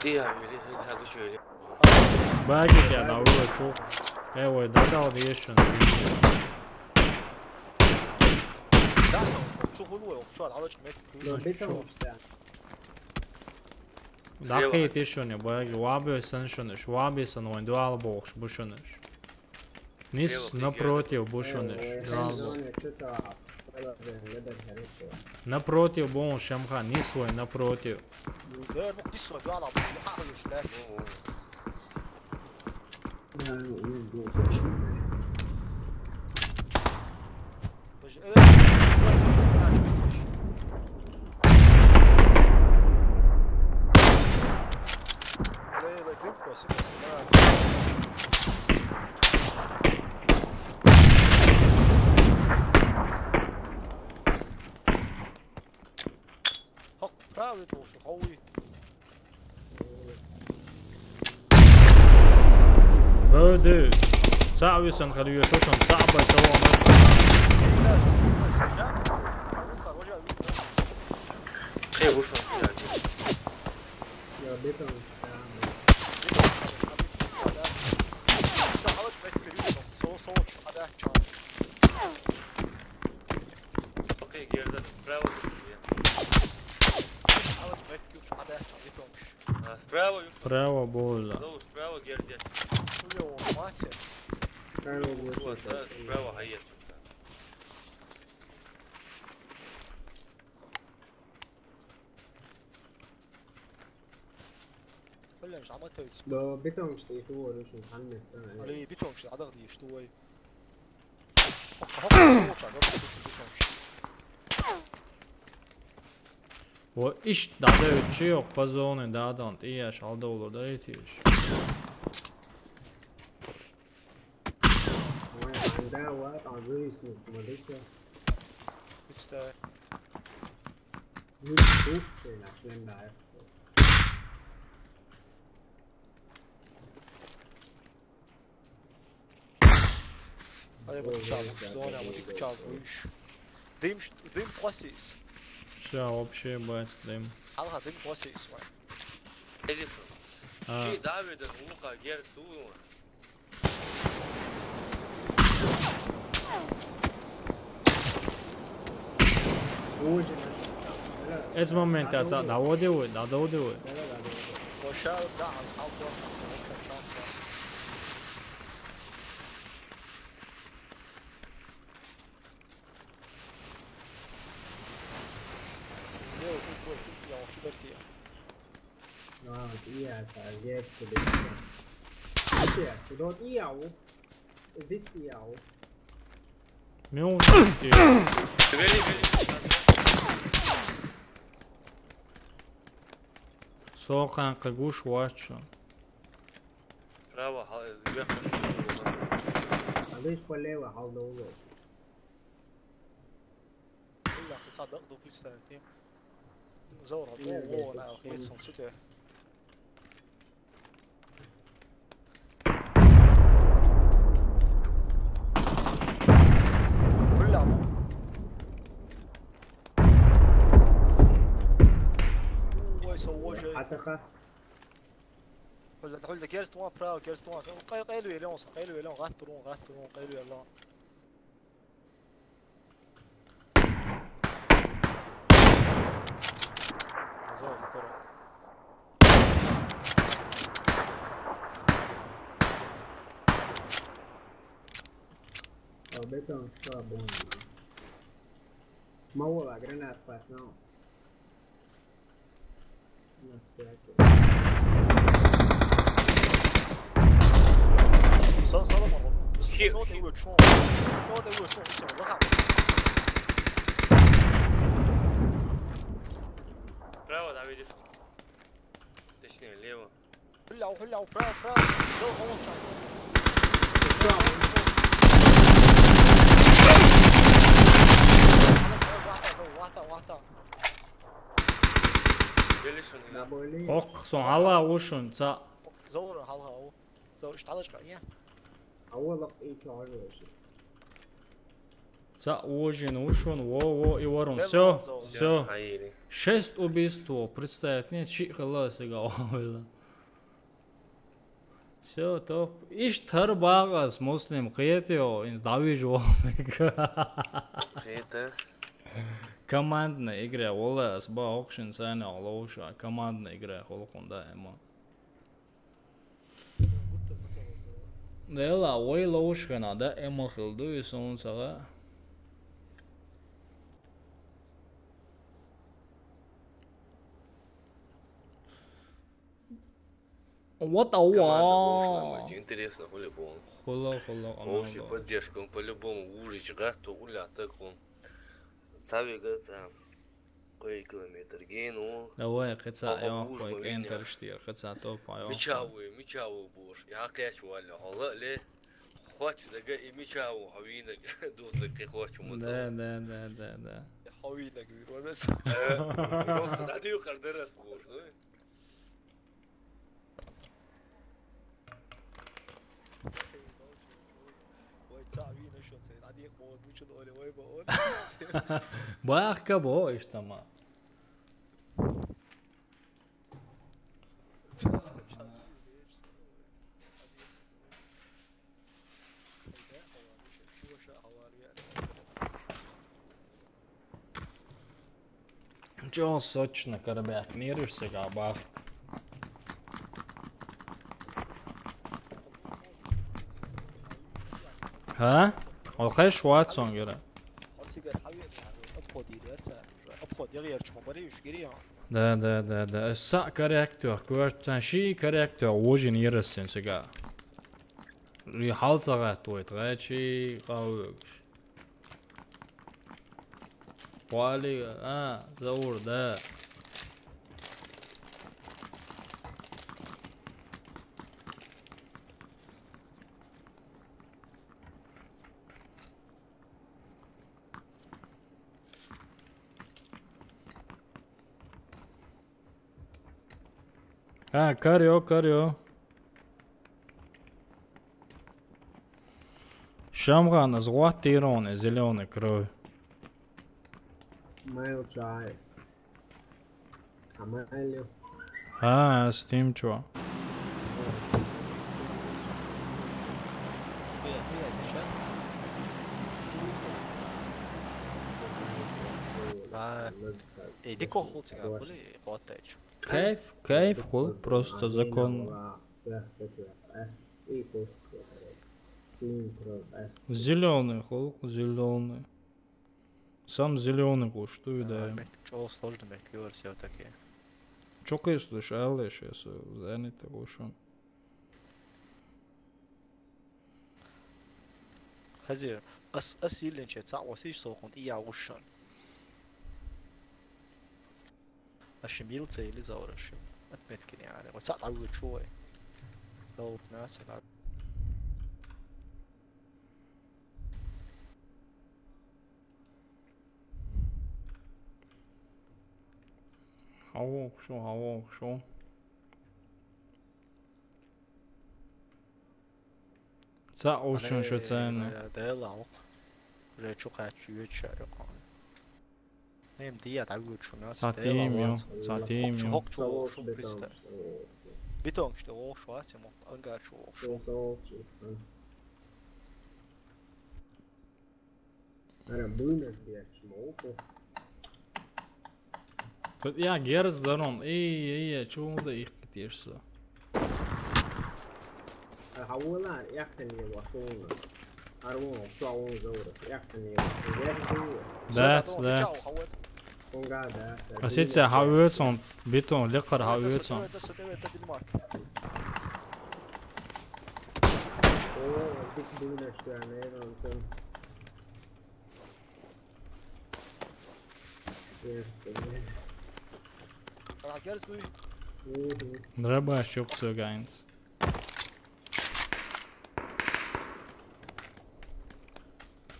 Ты я вели, я так ещё вели. Баги я на улочу. Э, ой, да, да, вот есть что. Да, там, чё, хуйло, чё, а вот мет. Да, бетон всё. Дакъийти шуни, баги, ваби сан шуниш, ваби сан вайн дуал бохуш бу шуниш. Нис напротив бу шуниш. Э, дуал бохуш. Напротив бу шамха, нис вайн напротив. Э, ну, нис вайн дуал бохуш, ха, хуйш, да. Правый должен, а вы. Бөөдү. Цаъ висан хадуя шошон цаъ бай салон. Хе, вышел. Я бетон. Окей, Герда, справа. А, справа, Юша. Справа, Юша. Справа, больно. Ну, справа, Герда. Хуёво, мать. Справа, больно. Вот, да, справа, гаец. Блин, жаматывается. Да, бетон, что их его очень ханмет, да. Али, бетон, что, а да, где, что, ой. О, иш, да, да, чё, по зоне, да, да, и я шал да улар, да, и ты иш. Ой, анда, вот, а зависит, молодец. Представь. Nicht gut, den hat man da jetzt. Ой, вот сейчас, что она, вот и сейчас, видишь. Дым, ш-, дым косись. Всё, вообще, бать, дым. Алга дым косись, вай. А. Ши Давида, улука, гер, ту. Эс момент аца, да, води вы, да, да, води вы. Aa, iya, sa, yes, sa, yes. Iya, sa, don't iya, oh. Is it iya, oh? Мюн. Сокъан къагуш вачо. Право, ха-, вверх. Алиш полево, халдово. Illa, sa daqdu, представь, ти. Зора, во, во, на, хейсон, сути. Illa, во. Ой, со, ой, же. Атаха. Хуйла, хуйла, герз туан, право, герз туан. Къай-, къайлу елон, къайлу елон, гъат турун, гъат турун, къайлу елон. Talvez tenha uma boa, né? Uma boa, grana, não. Sa-, Salomon, o. Shit, shit. Shit, shit. Shit, shit. Хуллаа, хуллаа, право, право. Зо, он чай. Вата, вата. Ок, сон ала ушун, ца. Зо, хуллаа, хуллаа. Зо, штаночка, не? Ца ужин, ушун, во, во, и варун. Всё, всё. Шесть убийств, представь, нет, чи хала сега овела. Всё, топ. Иш тар багас, Муслим, кхетио, инз давиж вомик. Кхета. Командная игра, вола, ас ба охшин сана лоуша, командная игра, холхунда, эма. Дела, ой, лоушкана, да, эма хилду, и солнцага. Вот, а Команда ва. Интересно, по-любому. Хула, хула, Общая поддержка, он по-любому ужичга, то уля, так он. Цавига, там. Кой километр гейн у. Давай, кыца, Ага, я, уж кой мовиня. Кентер штир, кыца топ, я. Мичавы, мичавы буш. Я кэч валя. Ола ле. Хоч дага и мичавы хавинаг. Дузлы кэ хоч мута. Да, да, да, да, да. Хавинаг вирвалес. Просто дадю кардерас буш, ну. Ой, ца вина шо ца. Ади мод мучун оле, ой, ба он. Бахка бо иштама. Чё сочно, Карабяк, нервишься, габах? Ха? Ол хай шуат сонгера. Да, да, да, да. Са корректор, квартан ши корректор, ожин ересен сега. И хал цагат уйт, гачи, кавыгш. Пуали, а, Заур, да. А, карё, карё. Шамган, згуат тирон, зелёный кровь. Майл чай. А майл. А, Steam чё? Иди кохул цыган, были хватает. Кайф, кайф, хул, просто закон. Зелёный, хул, зелёный. Сам зелёный куш, что и да. Чё сложно, мягкий версия вот такие. Чё кайф, слушай, алле сейчас, занято кушом. Хазир, ас, ас илинче цаъ васиш сохун ия ушан. Ашим илцей или заурашим. Отметки не али. Вот цаъ лавы чуой. Лаур на цаъ лавы. Хавок шо, хавок шо. Цаъ ушун шо цайна. Дела ох. Уже чу кач юет ша ёкъон. Нем дия да гучуна. Сатим ё, сатим ё. Хок чу шо приста. Битон что ох шо асим ангар шо ох шо. Ара, буйнаш биякш мауку. Тут я герз даром. Эй, эй, эй, чё он да их китишь со? А хавула, яхтан его, хавула. Арвон, чё он заурас, яхтан его. Герз дуй. Да, да. А сейчас хавула сон, бетон, лекар хавула сон. О, бит буйнаш, я не знаю, сон. Yes, the man. Ара, герз дуй. Дробаш юкъе цо гайнс.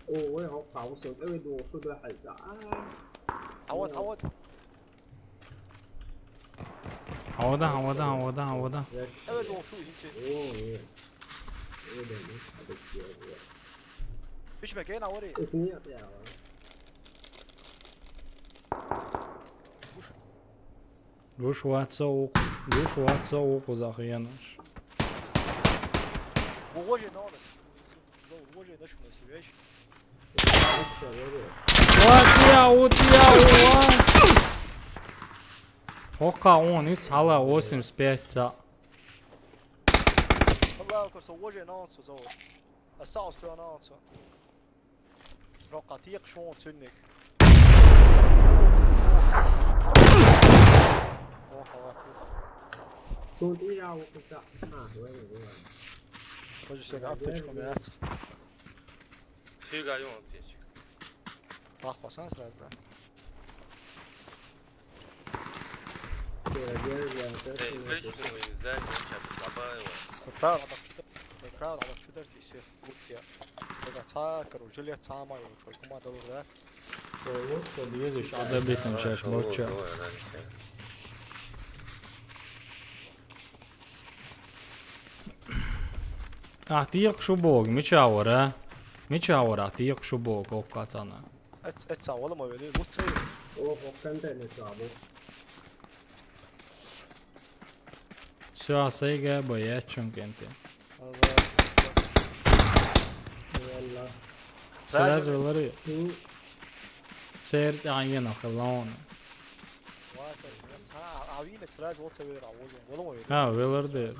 О, вай, хӀокху хьан вусал тӀе вай дохуш ду дуьхьал цхьа. А. Хьан вада, хьан вада? Хьан вада, хьан вада, хьан вада, хьан вада? ТӀе вай дохуш ду хӀинца. О, е. Е, да, да, да, да. Биш ме гена вари. Эс не я, я. Гуш вацо укх-, гуш вацо укхуза хенаш. Вожи нонас. Вожи даш у нас вещь. Вот я, вот я, вот. Хьокха он, ис хьала восемьдесят пять ца. Аллах, косо вожи нонсо зовут. Осталось твоё нонсо. Рокъа текхаш ву цуьнниг. Охо, вати. Суна тӀе ял ву кхуза. А, вай, вай. Тоже сегодня аптечку у меня. Фига, ё, аптечка. Пахло, сан сразу, брат. Эй, вышли мы из заднего чата, забавило. Правда, Лучше я. Бегать, короче, жилет самое, что кума доллар, да? Ой, вот что, езжу, а добить там щас, молча. А, текхаш ву боху, мича вара? Мича вара, текхаш ву боху, коккхацана. Эц-, эца вала ма вели, луцай. О, о, контейнер сабу. Всё, сайга боец, чё контейнер. Сразу вылари. Церт айна халон. А вина сразу вот севера, вот он, вот он. А, выларди.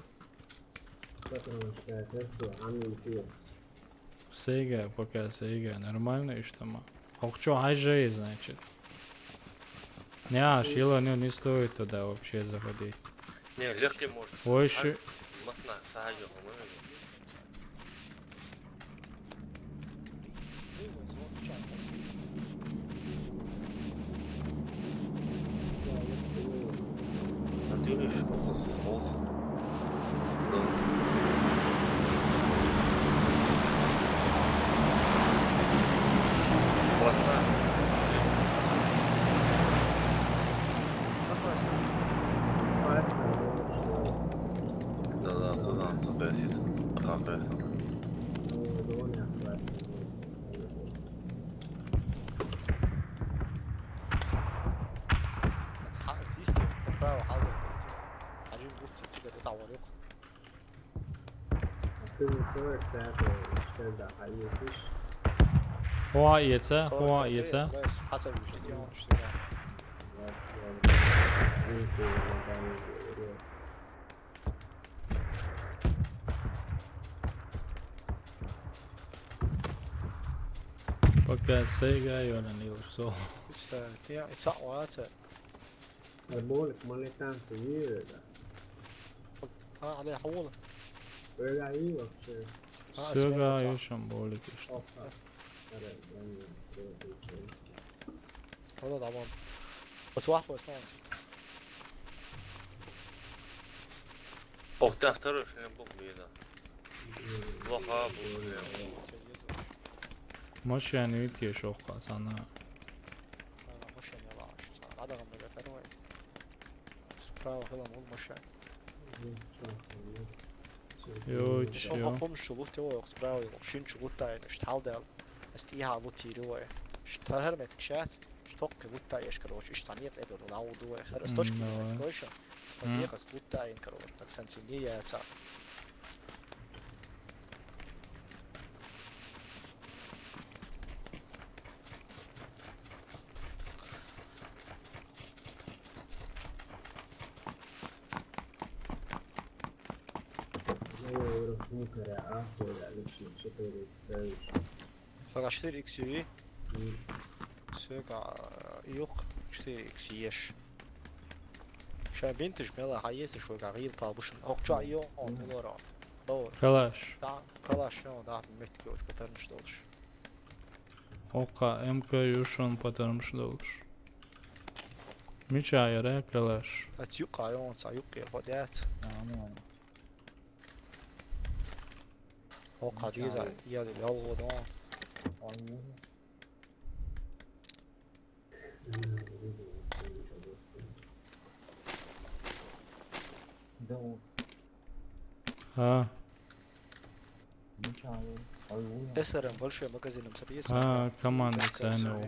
Потому что это всё, а не интересно. Сайга, пока сайга. Нормально, ишта ма. Хьо чо хьажжа, значит. Не, а, шила, ну, не стоит туда вообще заходить. Не, легкий может. Ой, ши- Масна, сахажа, по-моему. Natürlich, auch das Haus. Да, да, да, да, да, да, да, да. Цхьа, сист, право, хьалда. Хьажи, бутти, цига, да, таварих. Ты не сорок пятого, что да, а если ж? Хьо а эца, хьо а эца. Хьацар вижу, я, что да. Вот, вот. Видите, вот они говорят. Пока сайга йоьллина йолуш со. Иштта, те, и цхьаъ вац. Ай, болик, ма летам со вире, да. А, але хьула. Вера и вообще. А, Сёга смена ца. Йошам болик иштта. Опа. Аре, я не знаю, кто это. Хьула, да, вон. Ас вахва сан. Ох, да, второй шина бог беда. Плохо, бог беда. Машина витеш охка сана. Машина лаш. Адам да второй. Справа хилам ул машина. Йой, чё? Хо помнишь, лутте вой, справа, шин чу луттай, иш талдал. Ас тиха лутири вой. Иш тархар метк шат, иш токки луттай, иш, короче, иш танет эдо лауду вой. Хар ас точки, короче. М. Ас луттай, короче, так сансини яца. Пока четыре икс и. Все, ка, юк, четыре икс еш. Ша бинтиш мела, ха, если шо, ка, гил пал бушин. Ок, ча, ё, он, лоро. О. Калаш. Да, калаш, ё, да, метки уж патарниш долуш. Окха, М К юшун патарниш долуш. Мича яра калаш? Ат юкъа йон, ца юкъе ходят. Амин. О, кадиза, я де лялгъо дон. Ай. А. Эсэрэн большой магазиным сабиес. А, команда ценил.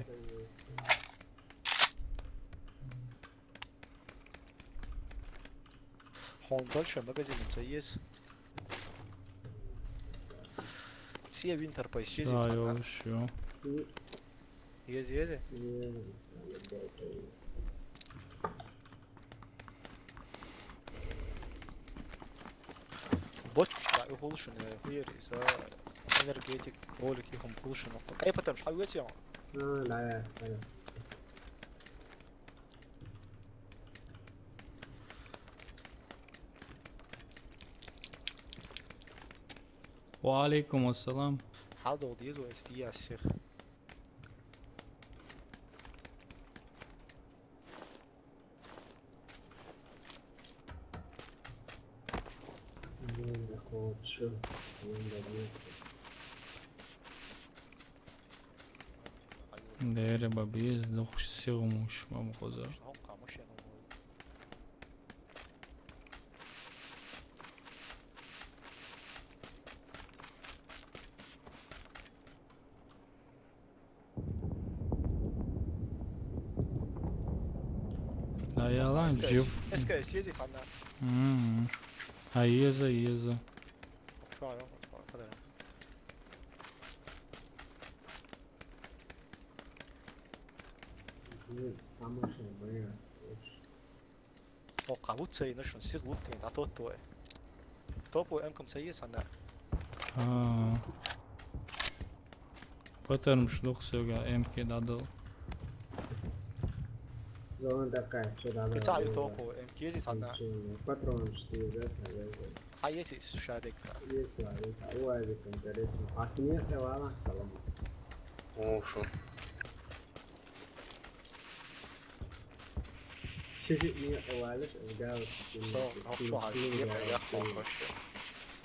Хон большой магазиным сабиес. Все винтер поищи. Да, я ещё. Ези, ези. Бочка, и хулшин, хуери, за энергетик, ролик, и хум хулшин. Кай потом, шхай уэти, а? А, да, да, да. Ва алейкум ассалам. Хьал догъу дезу эс диясих. Дээре ба биз духс сигъмуш мамхоза. А ялан жив. Эска, эска, ези фана. Мм. А еза, еза. Чуа, ё, кадара. Самый шумный. О, кавут цей нушун, сир луттин, а тот той. Топ у эмком цей санна. А. Патарм шлух сёга эмке дадыл. Зона такая, чё дадыл. Кицай топ у эмке зи санна. Патрон четыре, да, цей. Хайеси шадекка. Есть, ладно, это уазик интересно. А ты не отдавала, салам. О, шо. Шишит не овалиш, эвгал. Со, син, син, я, я, я, хорошо.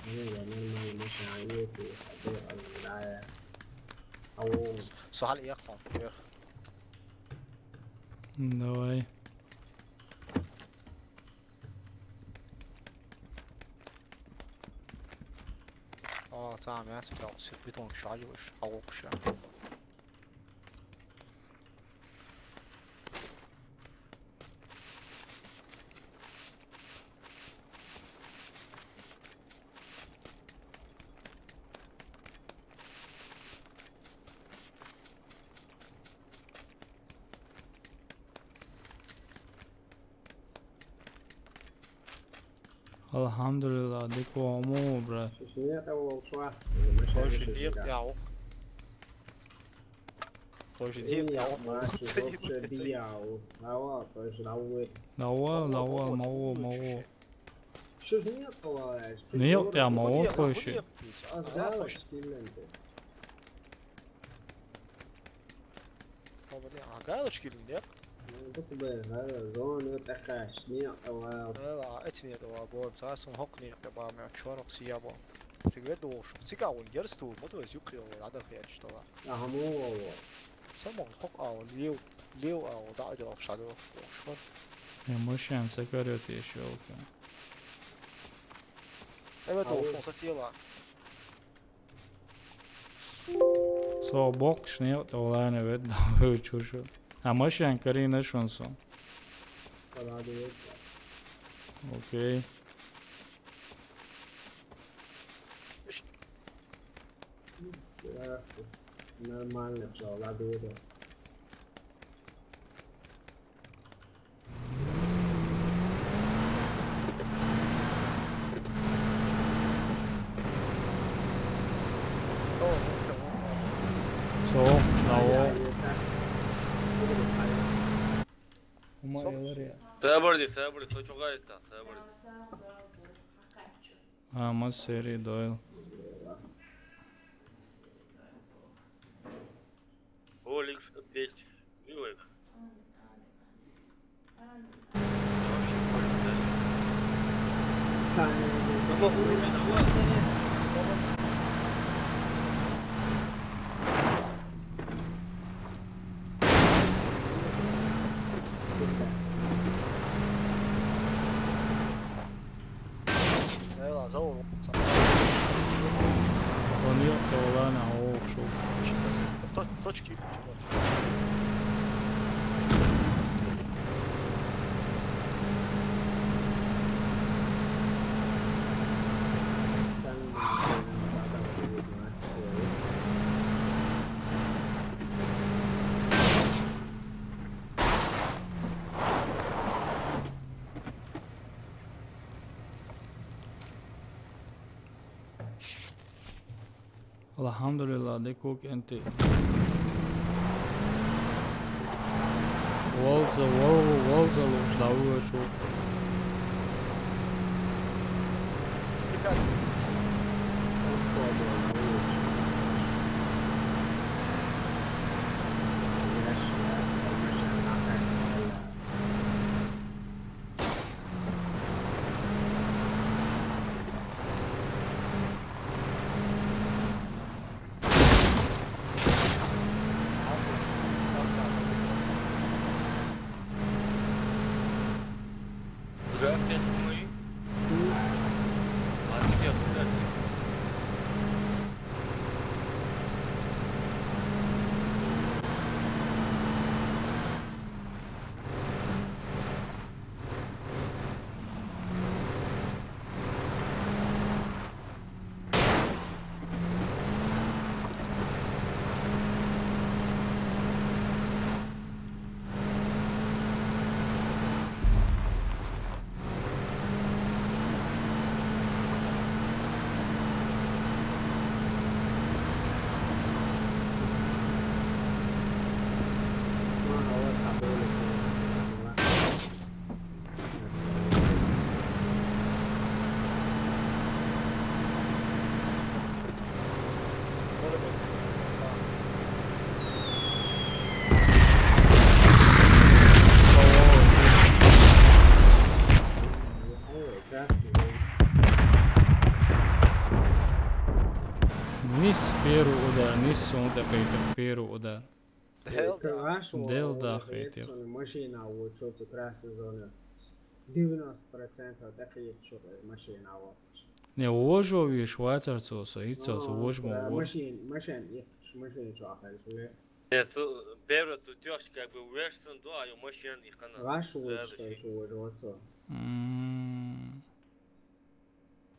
Не, я нормально, машина, есть, есть, а ты, а, да, я. Ау. Со, хал, я, хон, я. Давай. О, там, я, спрятался, бетон, шалюш, а, вообще. Алхамдулилла, диквому, брат. Шишнея того ушла. Больше нет, я ух. Тоже нет, я ух. Больше бияу. Ава, тоже лауэ. Лауэ, лауэ, мао, мао. Шишнея того. Нет, я мао, больше. Азгала шкиленте. Хобали, а галочки ли, нет? Ну, тут бы, да, зону такая, снег, а, эти нет, а, бон, цасом хок нет, а, бам, я чорок сиябо. Сигве душ. Сига он герсту, моту из юкрил, ада хя, что ла. Ага, му, во, во. Само хок, а, лев, лев, а, да, да, шадо, швар. Я мышьян сокорёт ещё, окей. Эве душ, он сатила. Со бокшни, то лайна вед, да, вы чушо. А машин карина шунсо. Окей. Нормально, всё, ладно. Со, нао. Ума элария. Сабырди, сабырди, со чугайтта, сабырди. А, ма сери дойл. Олег, петь, Олег. Ладно, ёпта, ладно, ок, шо. Точки. الحمد لله، دي كوك انت. والزا، وال-، والزا لوش دعوة شو. Низ первый удар, низ сона тӀакхийттар первый удар. Дел да. Дел да, хетех. Машина вот, что цу красной зоны. Девяносто процентов тӀакхийттар машина вот. Не, вожо веш вацар цо, со, и цо, со вож мо вож. Машин, машин, и машин чё ахал, что ли? Не, цу, первый цу тёшка как бы веш сон, да, а ё машин и хана. Ваш вож, что ещё вож, вот цо. М.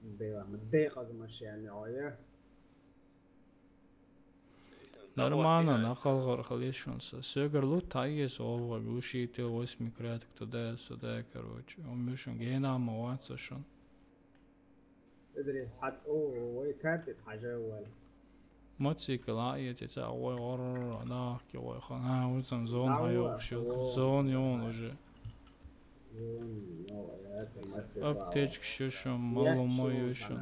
Дела, м, декъаз машин, ой. Нормально, нахал гъар халес шун са. Сёгар лут тайес овгъа глушитель, восьмикратник, туда-сюда, короче. Он мешан гена ма ваца шун. Идрис, хат, о, ой, капит, хажа вал. Мотоцикл, а, я те ца, ой, ор, нах, ке, ой, хан, а, вот там зон, а, ё, всё, зон, и он уже. Аптечка, шо, шо, мало мой, ещё.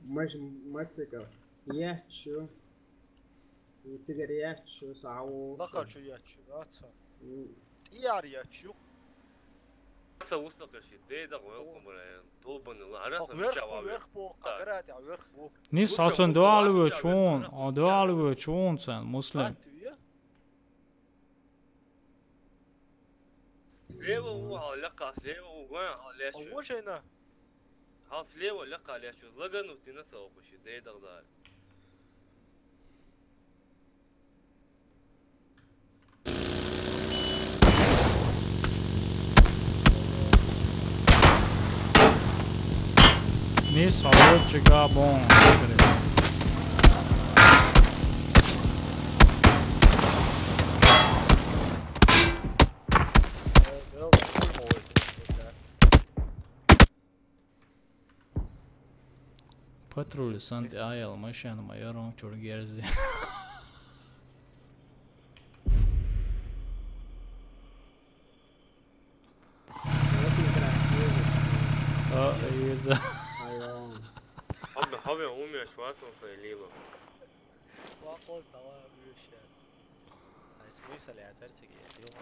Маш-, мотоцикл. Ячу. Цигар ячу, сау. Лакар чу ячу, аца. М. Тияр ячу. Са устакъаши, дейда гъой кумрен. Долбанла. Ара са вверх, чава вверх по, кагарати, вверх по. Низ ацун дуалве чун, а дуалве чун цан, Муслим. Слева у, а лака, слева у, гуя, а лячу. А вот же на. Хьал слева лакха лечу, лаганути на саукъуши, дейдагъ дар. Низ, а вот чига бон. Патруль санти аял машина майорон чургерзи. А, еза. Хаве, хаве, умя чвасон са лила. Ва хоз дава уйшер. Ай смысл я церцеги, я дила.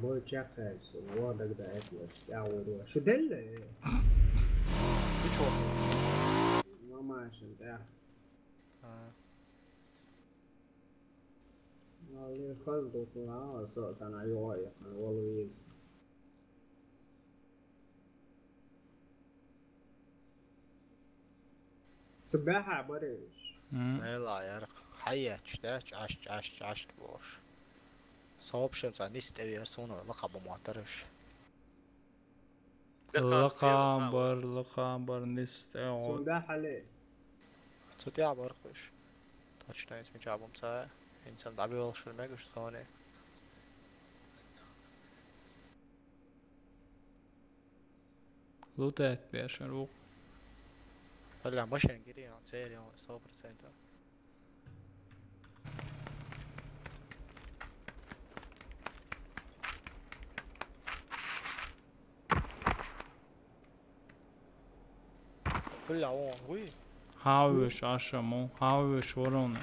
Бо чекхайса, вон дагада этлаш, тӀаьхьа вуро. Шу делла? Шу чо? Мамашин тӀаьхьа. А. Валли хаза дукха, а, со цана йоӀ яхана, вала веза. Ца баьхьа бараш. М. Мела ярх. Хьаяча, да, чаш, чаш, чаш, бош. Сообщим, ца нис тӀевер, суна лакха бу мотараш. Лакха бар, лакха бар, нис тӀе. Сунда хьале. Ца тӀе бар кхуш. Точно, ин смеча бум ца. Ин сан дабиол шур мегуш зоне. Лутать бешен рук. Бля, машин гири, он серия, он сто процентов. Бля, он, уй. Хавиш, ашаму, хавиш, вороны.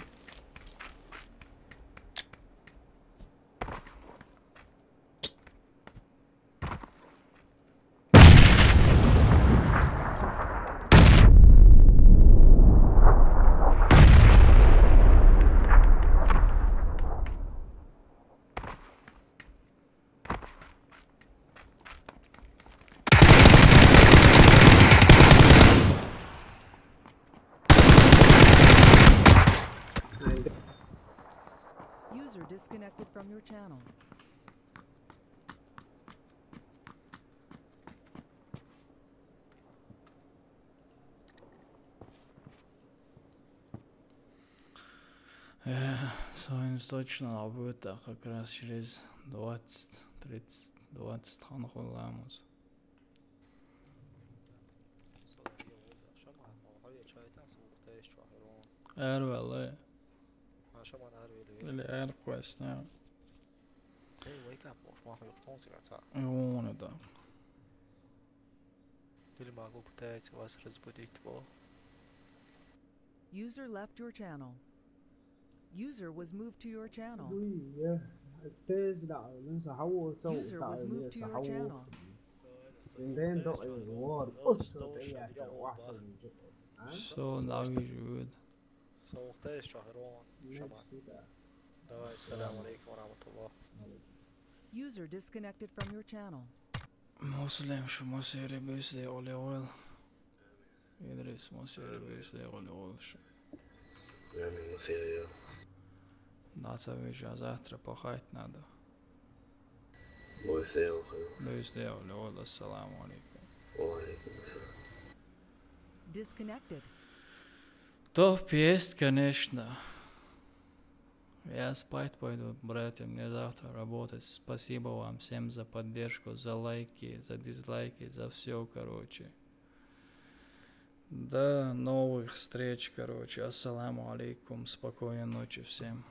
User disconnected from your channel. Э, сегодня точно работа, как раз через двадцать, тридцать, двадцать ханхуламус. Эрвелы. Или эр квесна. Эй, wake up, уж маху юхтон сигаца. И он это. Или могу пытать вас разбудить, во. User left your channel. User was moved to your channel. Уй, э, тест да, ну, са хаву цау. User was moved to your channel. Инден до и вор, ус то я, вахсо. Со навижуд. Соухтаешь, что Рон? Шаман. Давай, ассаламу алейкум ва рахматуллах. User disconnected from your channel. Муслим, шу масири бюсде оли ойл. Идрис, масири бюсде оли ойл шу. Я не масири, я. Наца вижа, завтра пахать надо. Бюсде оли ойл. Ассаламу алейкум. Ва алейкум ассалам. Disconnected. Топ есть, конечно. Я спать пойду, братья, мне завтра работать. Спасибо вам всем за поддержку, за лайки, за дизлайки, за все, короче. До новых встреч, короче. Ассаламу алейкум, спокойной ночи всем.